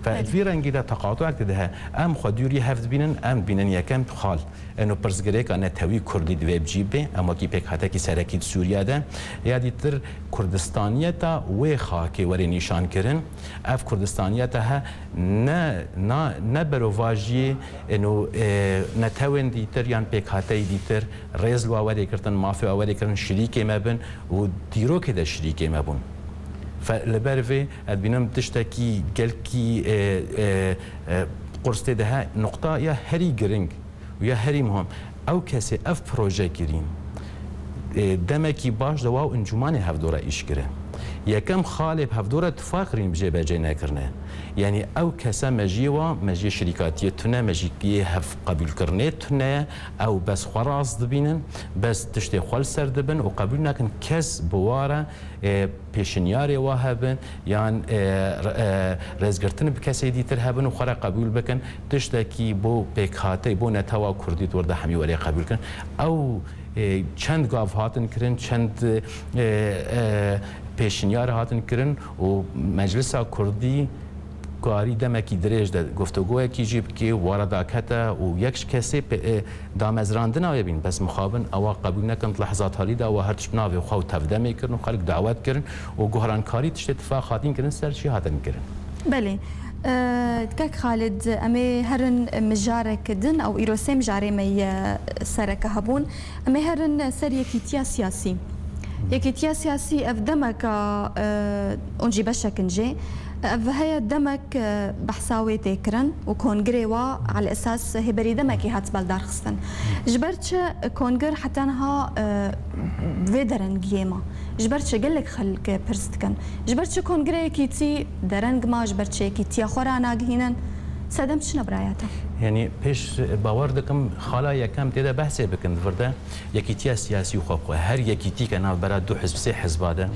Fe Belê. Di vî rengî de teqatuek tê de he. Em xwe dûrî hev dibînin, em dibînin yekem xal. Eno pirsgirêka netewî kurdî divê bi cî bê, em wekî pêkhatekî serekî di Sûriye de, ya dîtir Kurdistaniyeta wê xakê were nîşan kirin. Ev Kurdistaniyeta he ne, na, ne berovajiyê eno, e, netewên dîtir yan pêkhateyî dîtir rêz li wa were girtin, mafê wa were kirin, şirîkê me bin û dîrokê de şirîkê me bûn. Fe-, li ber vê ez dibînim tiştekî gelkî, e, e, e, qurs tê de he, nuqta ya herî giring û ya herî muhim, ew kesê ev proje kirî, e, demekî baş de wa û encûmanê hevdora îş kire. Yekem xalê bi hevdora tifaq kirîn bi jêbecê nekirine. Yanî ew kese mejiyê wa, mejiyê şirîkatiyê tune, mejiyê hev qebûlkirinê tune ye, ew bes xwe rast dibînin, bes tiştê xwe li ser dibin û qebûl nakin kes bi wa re, e, pêşinyarê wa hebin, yan, e, re-, e, rêzgirtin bi kesê dîtir hebin û xwe re qebûl bikin, tiştekî bo pêkhateyî, bo netewa kurdî di wir de hemî werê qebûl kirin. Ew, e, çend gav hatin kirin, çend, e, e, pêşinyar hatin kirin û Meclisa Kurdî karî demekî dirêj de guftûgoyekî jî bikê, were dakete û yek ji kesê pe-, e, damezrandina wê bîn, bes mixabin ewa qebûl nekin, di lehzat halî de ewa her tişt navê xwe û tevdemê kirin û xelk dawet kirin û guhrankarî tiştê tifaq hatin kirin ser jî hatin kirin. Belê. E, Kek Xalid, em ê herin mijarek din, ew îro sê mijarê me ye sereke hebûn. Em ê herin ser yekîtiya siyasî. Yekîtiya siyasî ev demeka, e, hûn jî beşek in jê. Ev heye demek, e, behsa wê tê kirin û kongirê wa ala esas hêberî demekî hat beldarxistin. Ji ber çi kongir heta niha, e, vê derengiyê ma? Ji ber çi gelek xelk pirs dikin? Ji ber çi kongirê yekîtî dereng ma? Ji ber çi yekîtiya xwe ranagihînin? Sedem çi ne biraya te? Yanî pêş bawer dikim xala yekem tê de behsê bikin di vir de. Yekîtiya siyasî xwe bi xwe, her yekîtîke navbera du hizb, sê hizba de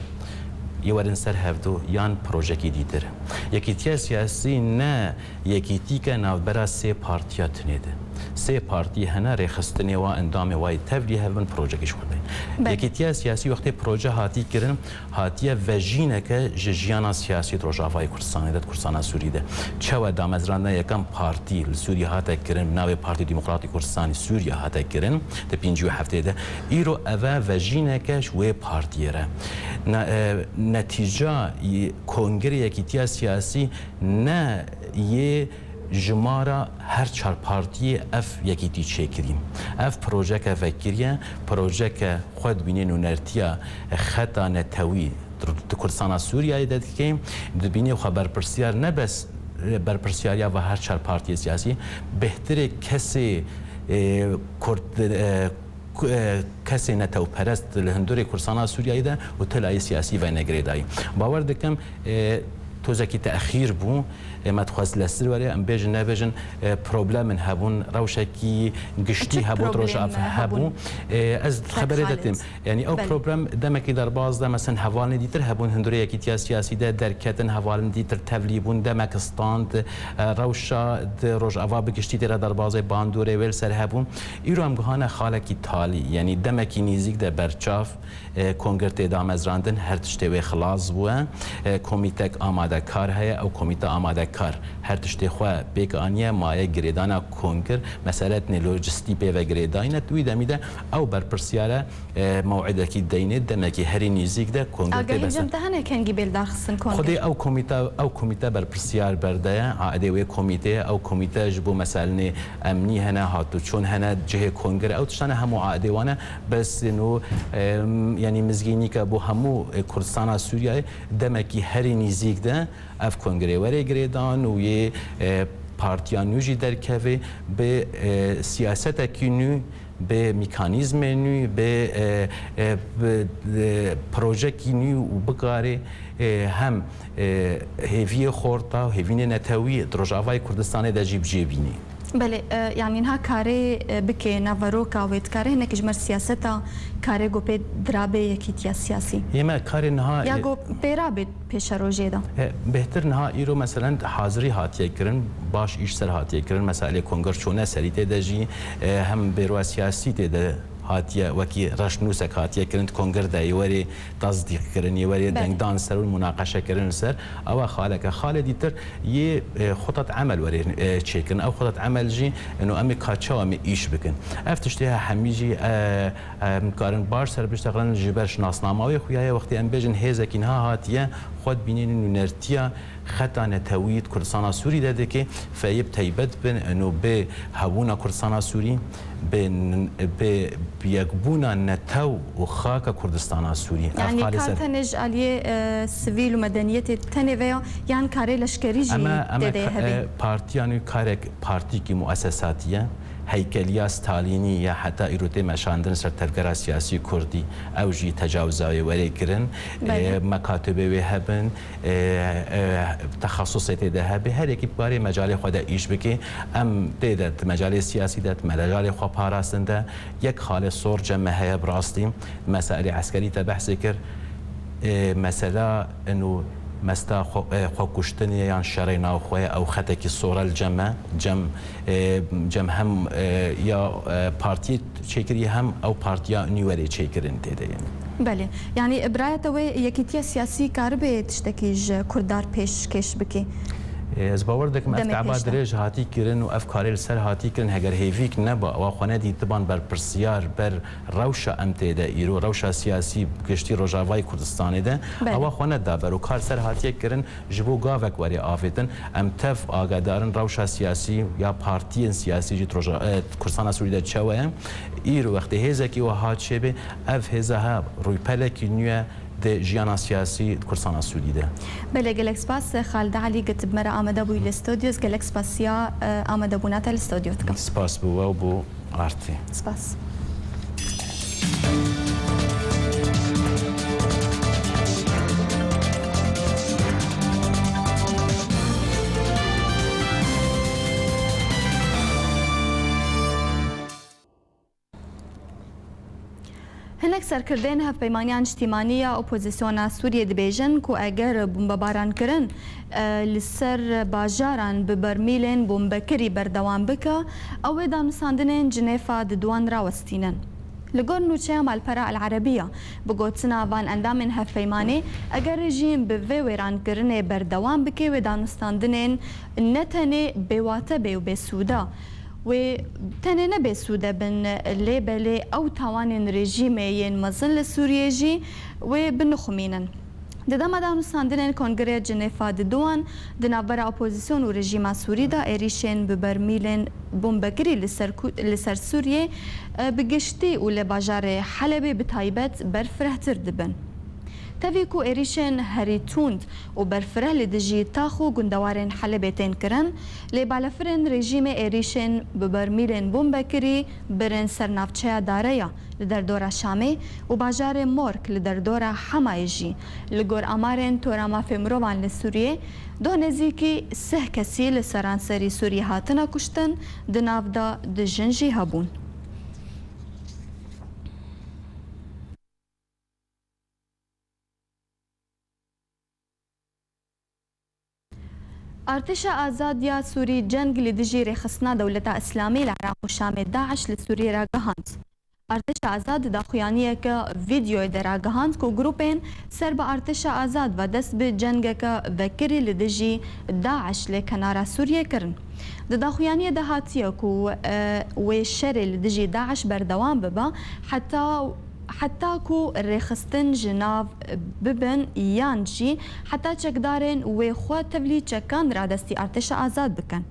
yê werin ser hevdu yan projekî dîtir. Yekîtiya siyasî ne yekîtîke navbera sê partiya tunê de. Sê partî hene, rêxistinê wa, endamê wa yê tevlî hev bin, projekî ji xwe de. Belê. Yekîtiya siyasî wextê proje hatî kirin, hatiye vejîneke ji jiyana siyasî di Rojavayê Kurdistanê de, di Kurdistana Sûrî de. Çawa damezrandina yekem partî li Sûrî hate kirin, bi navê Partî Demokratî Kurdistanî Sûrî hate kirin, di pêncî û heftê de. Îro eve vejîneke ji wê partiyê re. Ne-, e, netîca yê kongirê yekîtiya siyasî ne yê jimara her çar partiyê ev yekîtî çêkirî. Ev projeke vekiriye, projeke xwe dibînê nûnertiya xeta netewî di Kurdistana Sûriyeyê de dike. Dibînê xwe berpirsiyar ne bes berpirsiyariya ve her çar partiyê siyasî, bêhtirê kesê, e, Kurd, e, ku-, e, kesê netewperest li hindurê Kurdistana Sûriyeyê de û tilayê siyasî ve ne girêdayî. Bawer dikim, e, tozekî texîr bû. E, me dixwest li ser werê em bêjin nebêjin, e, problemin hebûn, rewşekî giştî Çi hebû, problemin, rojaf e, hebû. Hebûn? E, ez Kek xeberê de Xalid. Têm. Yanî ew Belê. Problem demekî derbaz de, mesela hevalên dîtir hebûn, hindurê yekîtiya siyasî de derketin, hevalên dîtir tevlî bûn, demek stand, e, rewşa di Rojava bi giştî tê re derbazê bandorê wê li ser hebûn. Îro em guhane xalekî talî, yanî demekî nîzîk de berçav, e, kongir tê damezrandin, her tiştê wê xilas bûye. E, komîtek amadekar heye, ew komîte amadekar her tiştê xwe pêk aniye, maye girêdana kongir, mesele tenê lojistî pê ve girêdayî ne, di wî demî de ew berpirsiyare, e, mew'idekî deynê, demekî herî nîzîk de kongir tê Agahî bese. Cem te hene kengî bêldarxistin kongir? Xwedê ew komîte, ew komîte berpirsiyar berde ye, aidê wê komîtê ye, ew komîte ji bo meselenê emnî hene, hatûçûn hene, cihê kongir, ew tiştane hemû aidê wan e, bes no, em, yanî mizgînîke bo hemû, e, Kurdistana Sûriyeyê demekî herî nîzîk de ev kongirê were girêdan û yê, e, partiya nû jî derkeve bi, e, siyasetekî nû, bi mekanîzmê nû, bi, e, e, bi, e, projekî nû û bikare, e, hem, e, hêviyê xorta û hêvînê netewî di Rojavayê Kurdistanê de jî bi cê bînî. Belê, e, yanî niha karê, e, bike naveroka wê, dikare hinekî ji mer siyaseta karê ku pê dirabe yekîtiya siyasî? Yê me karê niha, Ya e, ku pê rabe pêşerojê de? E, bêhtir niha îro meselen hazirî hatiye kirin, baş îş ser hatiye kirin, meselê konger çûne serî tê de jî, e, hem bêroya siyasî tê de hatiye wekî reşnûsek hatiye kirin, di konger de yê werê tasdîq kirin, yê werê Belê. dengdan ser û munaqeşe kirin li ser. Ewa xaleke xalê dîtir yê, e, xutat emel werê, e, çêkirin. Ew xutat emel jî, eno em ê ka çawa em ê îş bikin. Ev tiştê he hemî jî, e, em karin baş ser biştexilin ji ber şinasnama wê xuya ye. Wextê em bêjin hêzekî niha hatiye, xwe dibînînin nûnertiya xeta netewî di Kurdistana Sûrî de dike, feyê bi teybet bin, eno bi hebûna Kurdistana Sûrî, bi, bi, bi yekbûna netew û xaka Kurdistana Sûrî. Ev Yanî xalê kar ser tenê ji aliyê, e, sivîl û medeniyetê tenê veya yan karê leşkerî jî Eme, eme tê de ka-, hebe? e, partiya nû karek, partîkî muesesatî ye. Heykeliya Stalînî ya heta îro tê meşandin ser tevgera siyasî kurdî, ew jî tecawiza wê werê kirin. Belê. E, mekatibê wê hebin, e, e, texasusê tê de hebe, her yekî bi karê mecalê xwe de îş bike. Em tê de di mecalê siyasî de, di mecalê xwe parastin de, yek xalê sor cem me heye bi rastî. Meselê eskerî te behsê kir. E, mesela eno mesta xwe, e, xwekuştinê yan şerê navxwe ye, ew xetekî sor e li cem me. Cem, e, cem hem, e, ya, e, partiyê çêkirî hem ew partiya nû werê çêkirin tê de ye. Belê. Yanî, biraya te wê yekîtiya siyasî karibe tiştekî ji Kurdan pêşkêş bike? Ez bawer dikim ev Demê te'ba pêş de. dirêj hatî kirin û ev karê li ser hatî kirin. Heger hêvîk neba, ewa xwe nedîtiban berpirsiyar ber rewşa em tê de îro, rewşa siyasî giştî Rojavayê Kurdistanê de, Belê. ewa xwe neda ber û kar ser hatiye kirin. Ji bo gavek werê avêtin, em tev agahdar in rewşa siyasî ya partiyên siyasî jî di roja, e, di Kurdistana Sûrî de çawa ye. Îro wextê hêzekî wiha çêbe, ev hêza ha rûypelekî nû ye di jiyana siyasî di Kurdistana Sûrî de. Belê, gelek spas, Xalid Elî, ku tu bi me re amade bûyî li stûdyo. Ez gelek spasiya, e, amadebûna te li stûdyo dikim. Spas bo we û bo Artî. Spas. Hinek serkirdên Hevpeymaniya Niştîmanî ya Opozîsyona Sûriyê dibêjin ku eger bombebarankirin, e, li ser bajaran bi bermîlên bombekirî berdewam bike, ew ê danûstandinên Cinêfa di duan rawestînin. Li gor nûçeya Malpera El Erebiya, bi gotina van endamên hevpeymanê, eger rejîm bi vê wêrankirinê berdewam bike, wê danûstandinên ne tenê bêwate bê û bêsûd e, wê tenê ne bêsûd e bin, lê belê ew tawanên rejîmê yên mezin li Sûriyê jî wê binixumînin. Di dema danûstandinên Kongreya Cinêfa di duan di navbera opozîsyon û rejîma Sûrî de êrîşên bi bermîlên bombekirî li ser ku-, li ser Sûriyê, e, bi giştî û li bajarê Helebê bi taybet berfirehtir dibin. Tevî ku êrîşên herî tund û berfireh li dijî tax û gundewarên Helebê tên kirin, lê balefirên rejîmê êrîşên bi bermîlên bombekirî birin ser navçeya Dareya li derdora Şamê û bajarê Mork li derdora Hemayê jî, li gor amarên Tora Mafê Mirovan li Sûriyê, doh nêzîkî sih kesî li seranserî Sûriyê hatine kuştin, di nav de du jin jî hebûn. Artêşa Azad ya Sûrî ceng li dijî Rêxistina Dewleta Îslamî li Iraq û Şamê, DAIŞ, li Sûriyê ragihand. Artêşa Azad di daxuyaniyeke vîdyoyê de ragihand ku grûpên ser bi Artêşa Azad ve dest bi cengeke vekirî li dijî DAIŞ li kenara Sûriyê kirin. Di daxuyaniyê de hatiye ku, e, wê şerê li dijî DAIŞ berdewam bibe, heta heta ku rêxistin ji nav bibin yan jî heta çekdarên wê xwe tevlî çekan radestî Artêşa Azad bikin.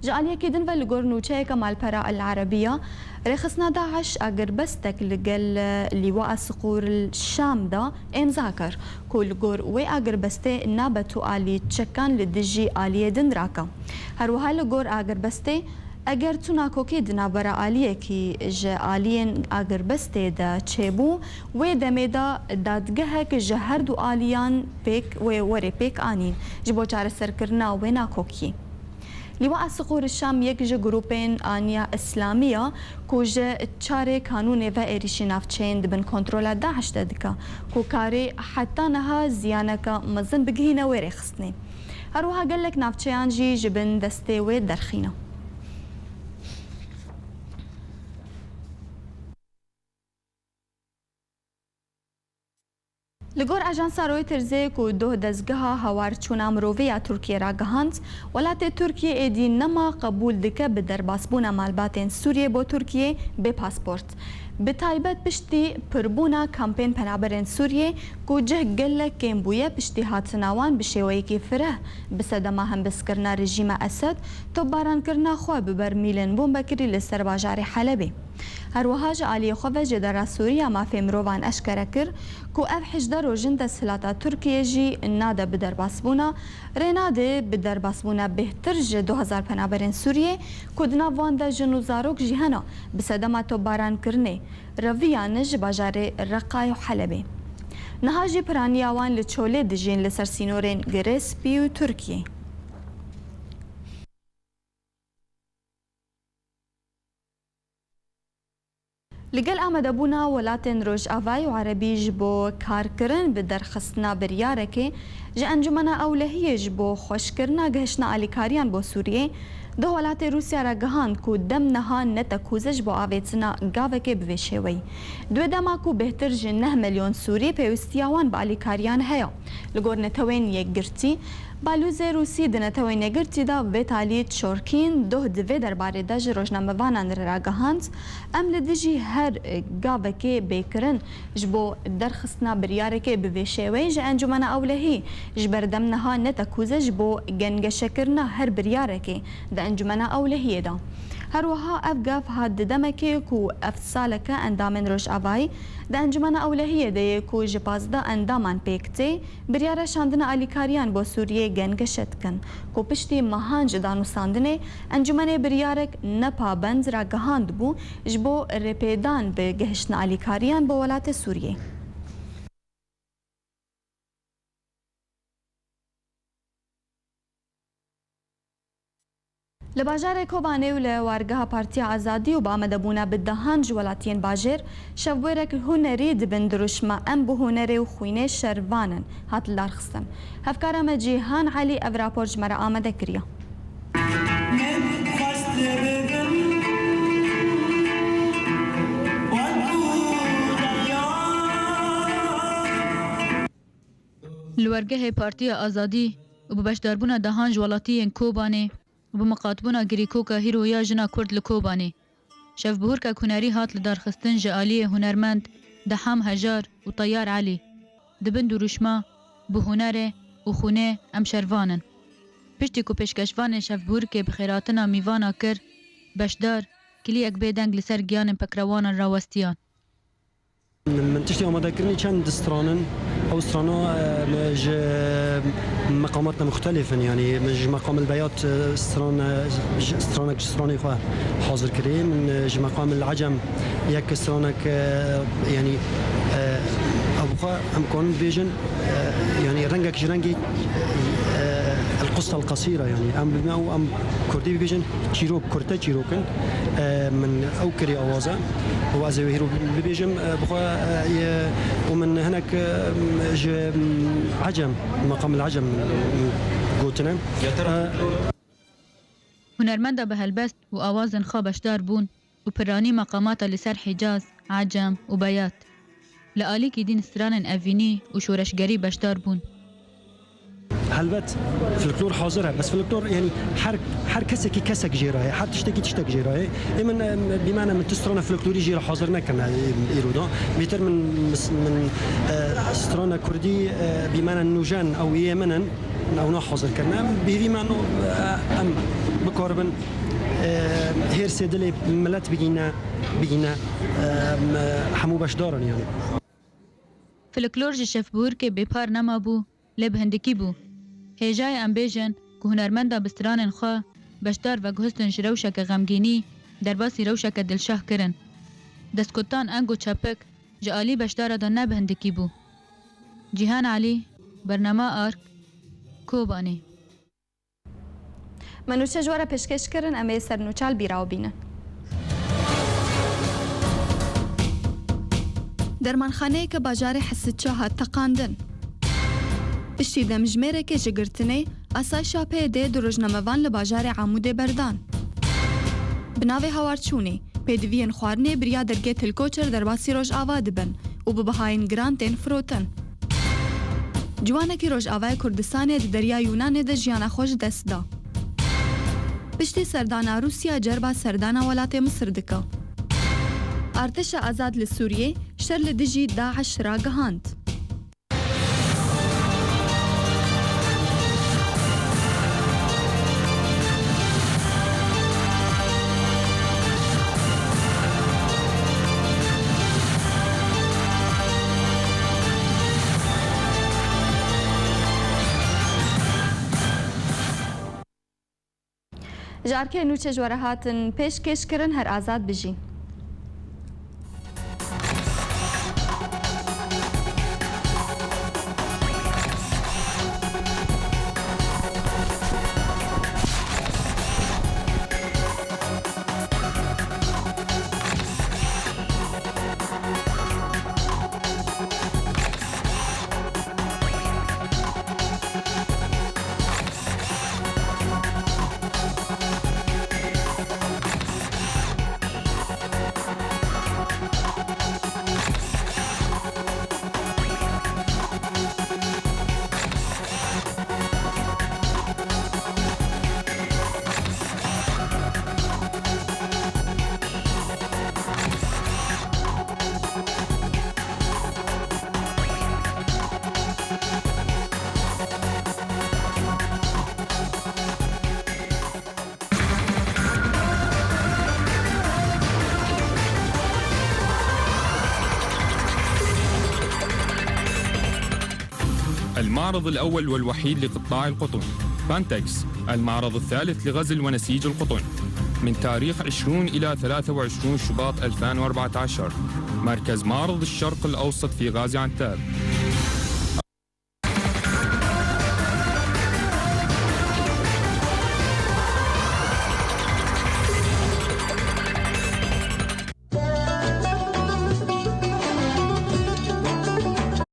Ji aliyekî din ve li gor nûçeyeke Malpera El Erebiya, rêxistina DAIŞ agirbestek li gel Lîwaa Siqûr li Şam de îmza kir ku li gor wê agirbestê nabe tu alî çekan li dijî aliyê din rake. Her wiha li gor agirbestê, eger tu nakokî di navbera aliyekî ji aliyên agirbestê de çêbû, wê demê de dadgehek ji her du aliyan pêk wê were pêk anîn ji bo çareserkirina wê nakokiyê. Lîwa Siqûr Şam yek ji grûpên aniya Îslamî ya ku ji çarê kanûnê ve êrîşî navçeyên di bin kontrola DAIŞ de dike, ku karê heta niha ziyaneke mezin bigihîne wê rêxistinê. Her wiha gelek navçeyan jî ji bin destê wê derxîne. Li gor ajansa Reutersê ku doh dezgeha hawarçûna mirovî ya Tirkiyê ragihand, welatê Tirkiyê êdî nema qebûl dike bi derbasbûna malbatên Sûriyê bo Tirkiyê bê pasport. Bi taybet piştî pirbûna kampên penaberên Sûriyê ku cih gelek kêm bûye piştî hatina wan bi şêweyekî fireh bi sedema hembizkirina rejîma Esed, topbarankirina xwe bi bermîlên bombekirî li ser bajarê Helebê. Her wiha ji aliyê xwe ve Jêdara Sûrî ya Mafê Mirovan eşkere kir ku ev hejdeh rojin desthilata Tirkiyê jî nade bi derbasbûna, rê nade bi derbasbûna bêhtir ji du hezar penaberên Sûriyê ku di nav wan de jin û zarok jî hene, bi sedema topbarankirinê reviyane ji bajarê Reqayê û Helebê. Niha jî piraniya wan li çolê dijîn li ser sînorên Girê Spî û Tirkiyê. Li gel amadebûna welatên Rojavayê û Erebî ji bo karkirin bi derxistina biryarekê ji Encûmena Ewlehiyê ji bo xweşkirina gihiştina alîkariyan bo Sûriyê, di welatê Rûsya re gihand ku dem niha ne tekûze ji bo avêtina gavekê bi vê şêweyî. Di wê dema ku bêhtir ji neh milyon Sûrî pêwîstiya wan bi alîkariyan heye. Li gor Netewên Yekgirtî, Balûzê Rûsî di Netewên Yekgirtî de vê talî Çorkîn doh di vê derbarê de ji rojnamevanan re ragihand, Em li dijî her gavekê bêkirin ji bo derxistina biryarekê bi vê şêweyê ji Encûmena Ewlehî ji ber dem niha ne tekûze ji bo gengeşekirina her biryarekê di Encûmena Ewlehiyê de. Her wiha ev gav hat di demekê ku ev saleke endamên Rojavayî di Encûmena Ewlehiyê de yê ku ji pazdeh endaman pêk tê, biryara şandina alîkariyan bo Sûriyê gengeşe dikin ku piştî mehan ji danûstandinê Encûmenê biryarek nepabend ragihand bû ji bo rêpêdan bi gihiştina alîkariyan bo welatê Sûriyê. Li bajarê Kobanê û li wargeha Partiya Azadî û bi amadebûna bi dehan ji welatiyên bajêr, şevbûrek hunerî di bin dirûşma Em bi hunerê û xwînê şervan in hat lidarxistin. Hevkara me Cîhan Elî ev rapor ji me re amade kiriye. Li wergehê Partiya Azadî û bi beşdarbûna dehan ji welatiyên Kobanê û bi miqatbûna girîkoka hîroya jina Kurd li Kobanê, şevbihûrkek hunerî hat lidarxistin ji aliyê hunermend Deham Hejar û Teyar Elî. Di bin dirûşma Bi hunerê û xwînê em şervan in. Piştî ku pêşkêşvanê şevbihûrkê bi xêrhatina mîvana kir, beşdar kiliyek bêdeng li ser giyanên pekrewanan rawestiyan. Min, min tiştê amadekirinî çend stran in. Ew strana, e, ji meqamatna muxtelif in. Yanî min ji meqam el-Beyat, e, stran, e, ji, stranek ji stranê xwe hazir kirî. Min, e, ji meqam el-Ecem yek stranek, e, yanî, e, ew xwe em kanin bêjin, e, yanî rengek ji rengê, e, el-qissa el-qesîra, yanî em, em kurdî bibêjin çîrok, kurte çîrok in. E, min ew kirî awaze û ez ê wê hîro bibêjim, e, bi xwe, e, ye, û min hinek, e, ji, m, Ecem, meqam el-Ecem, m, gotine. E, Hunermenda bi helbest û awazên xwe beşdar bûn û piranî meqamata li ser Hicaz, Ecem û Beyat. Li alîkî din stranên evînî û şoreşgerî beşdar bûn. Helbet, folklor hazir e, bes folklor, yanî, her, her kesekî kesek jê re ye, her tiştekî tiştek jê re ye. Ê min, em, bîmane min tu strana folklorî jê re hazir nekirine, e, îro de. Bêtir min, mis-, min, e, strana kurdî, e, bîmane nûjen ew yê min in, ew ne hazir kirine. Em bi hêvî me no, e, em bikaribin, e, hêrsê dilê milet bigîne, bigîne, e, em, hemû beşdaran, yanî. Folklor ji şevbihurkê bêpar nemabû, lê bi hindikî bû. Hêjayê em bêjin ku hunermenda bi stranên xwe beşdar veguhistin ji rewşeke xemgînî derbasî rewşeke dilşah kirin. Destkutan Engo Çepik ji alî beşdara de ne bi hindikî bû. Cîhan Elî, Bernama Ark, Kobanê. Me nûçe ji we re pêşkêş kirin, em ê ser nûçe li bîra we bînin. Dermanxaneyeke bajarê Hesitçe hat teqandin. Piştî demjimêrekê ji girtinê, asayişa P Y D'ê du rojnamevan li bajarê Amûdê berdan. Bi navê hawarçûnê, pêdiviyên xwarinê bi riya dergê Tilkoçer derbasî Rojava dibin û bi bihayên giran tên firotin. Ciwanekî Rojavayê Kurdistanê di Derya Yûnanê de jiyana xwe ji dest da. Piştî serdana Rûsya cerba serdana welatê Misir dike. Artêşa Azad li Sûriyê şer li dijî DAIŞ ragihand. Jarkê nûçe ji we re hatin pêşkêş kirin, her azad bijîn. المعرض الأول والوحيد لقطاع القطن، بانتكس، المعرض الثالث لغزل ونسيج القطن، من تاريخ عشرون إلى ثلاثة وعشرون شباط ألفين وأربعتاشر، مركز معرض الشرق الأوسط في غازي عنتاب.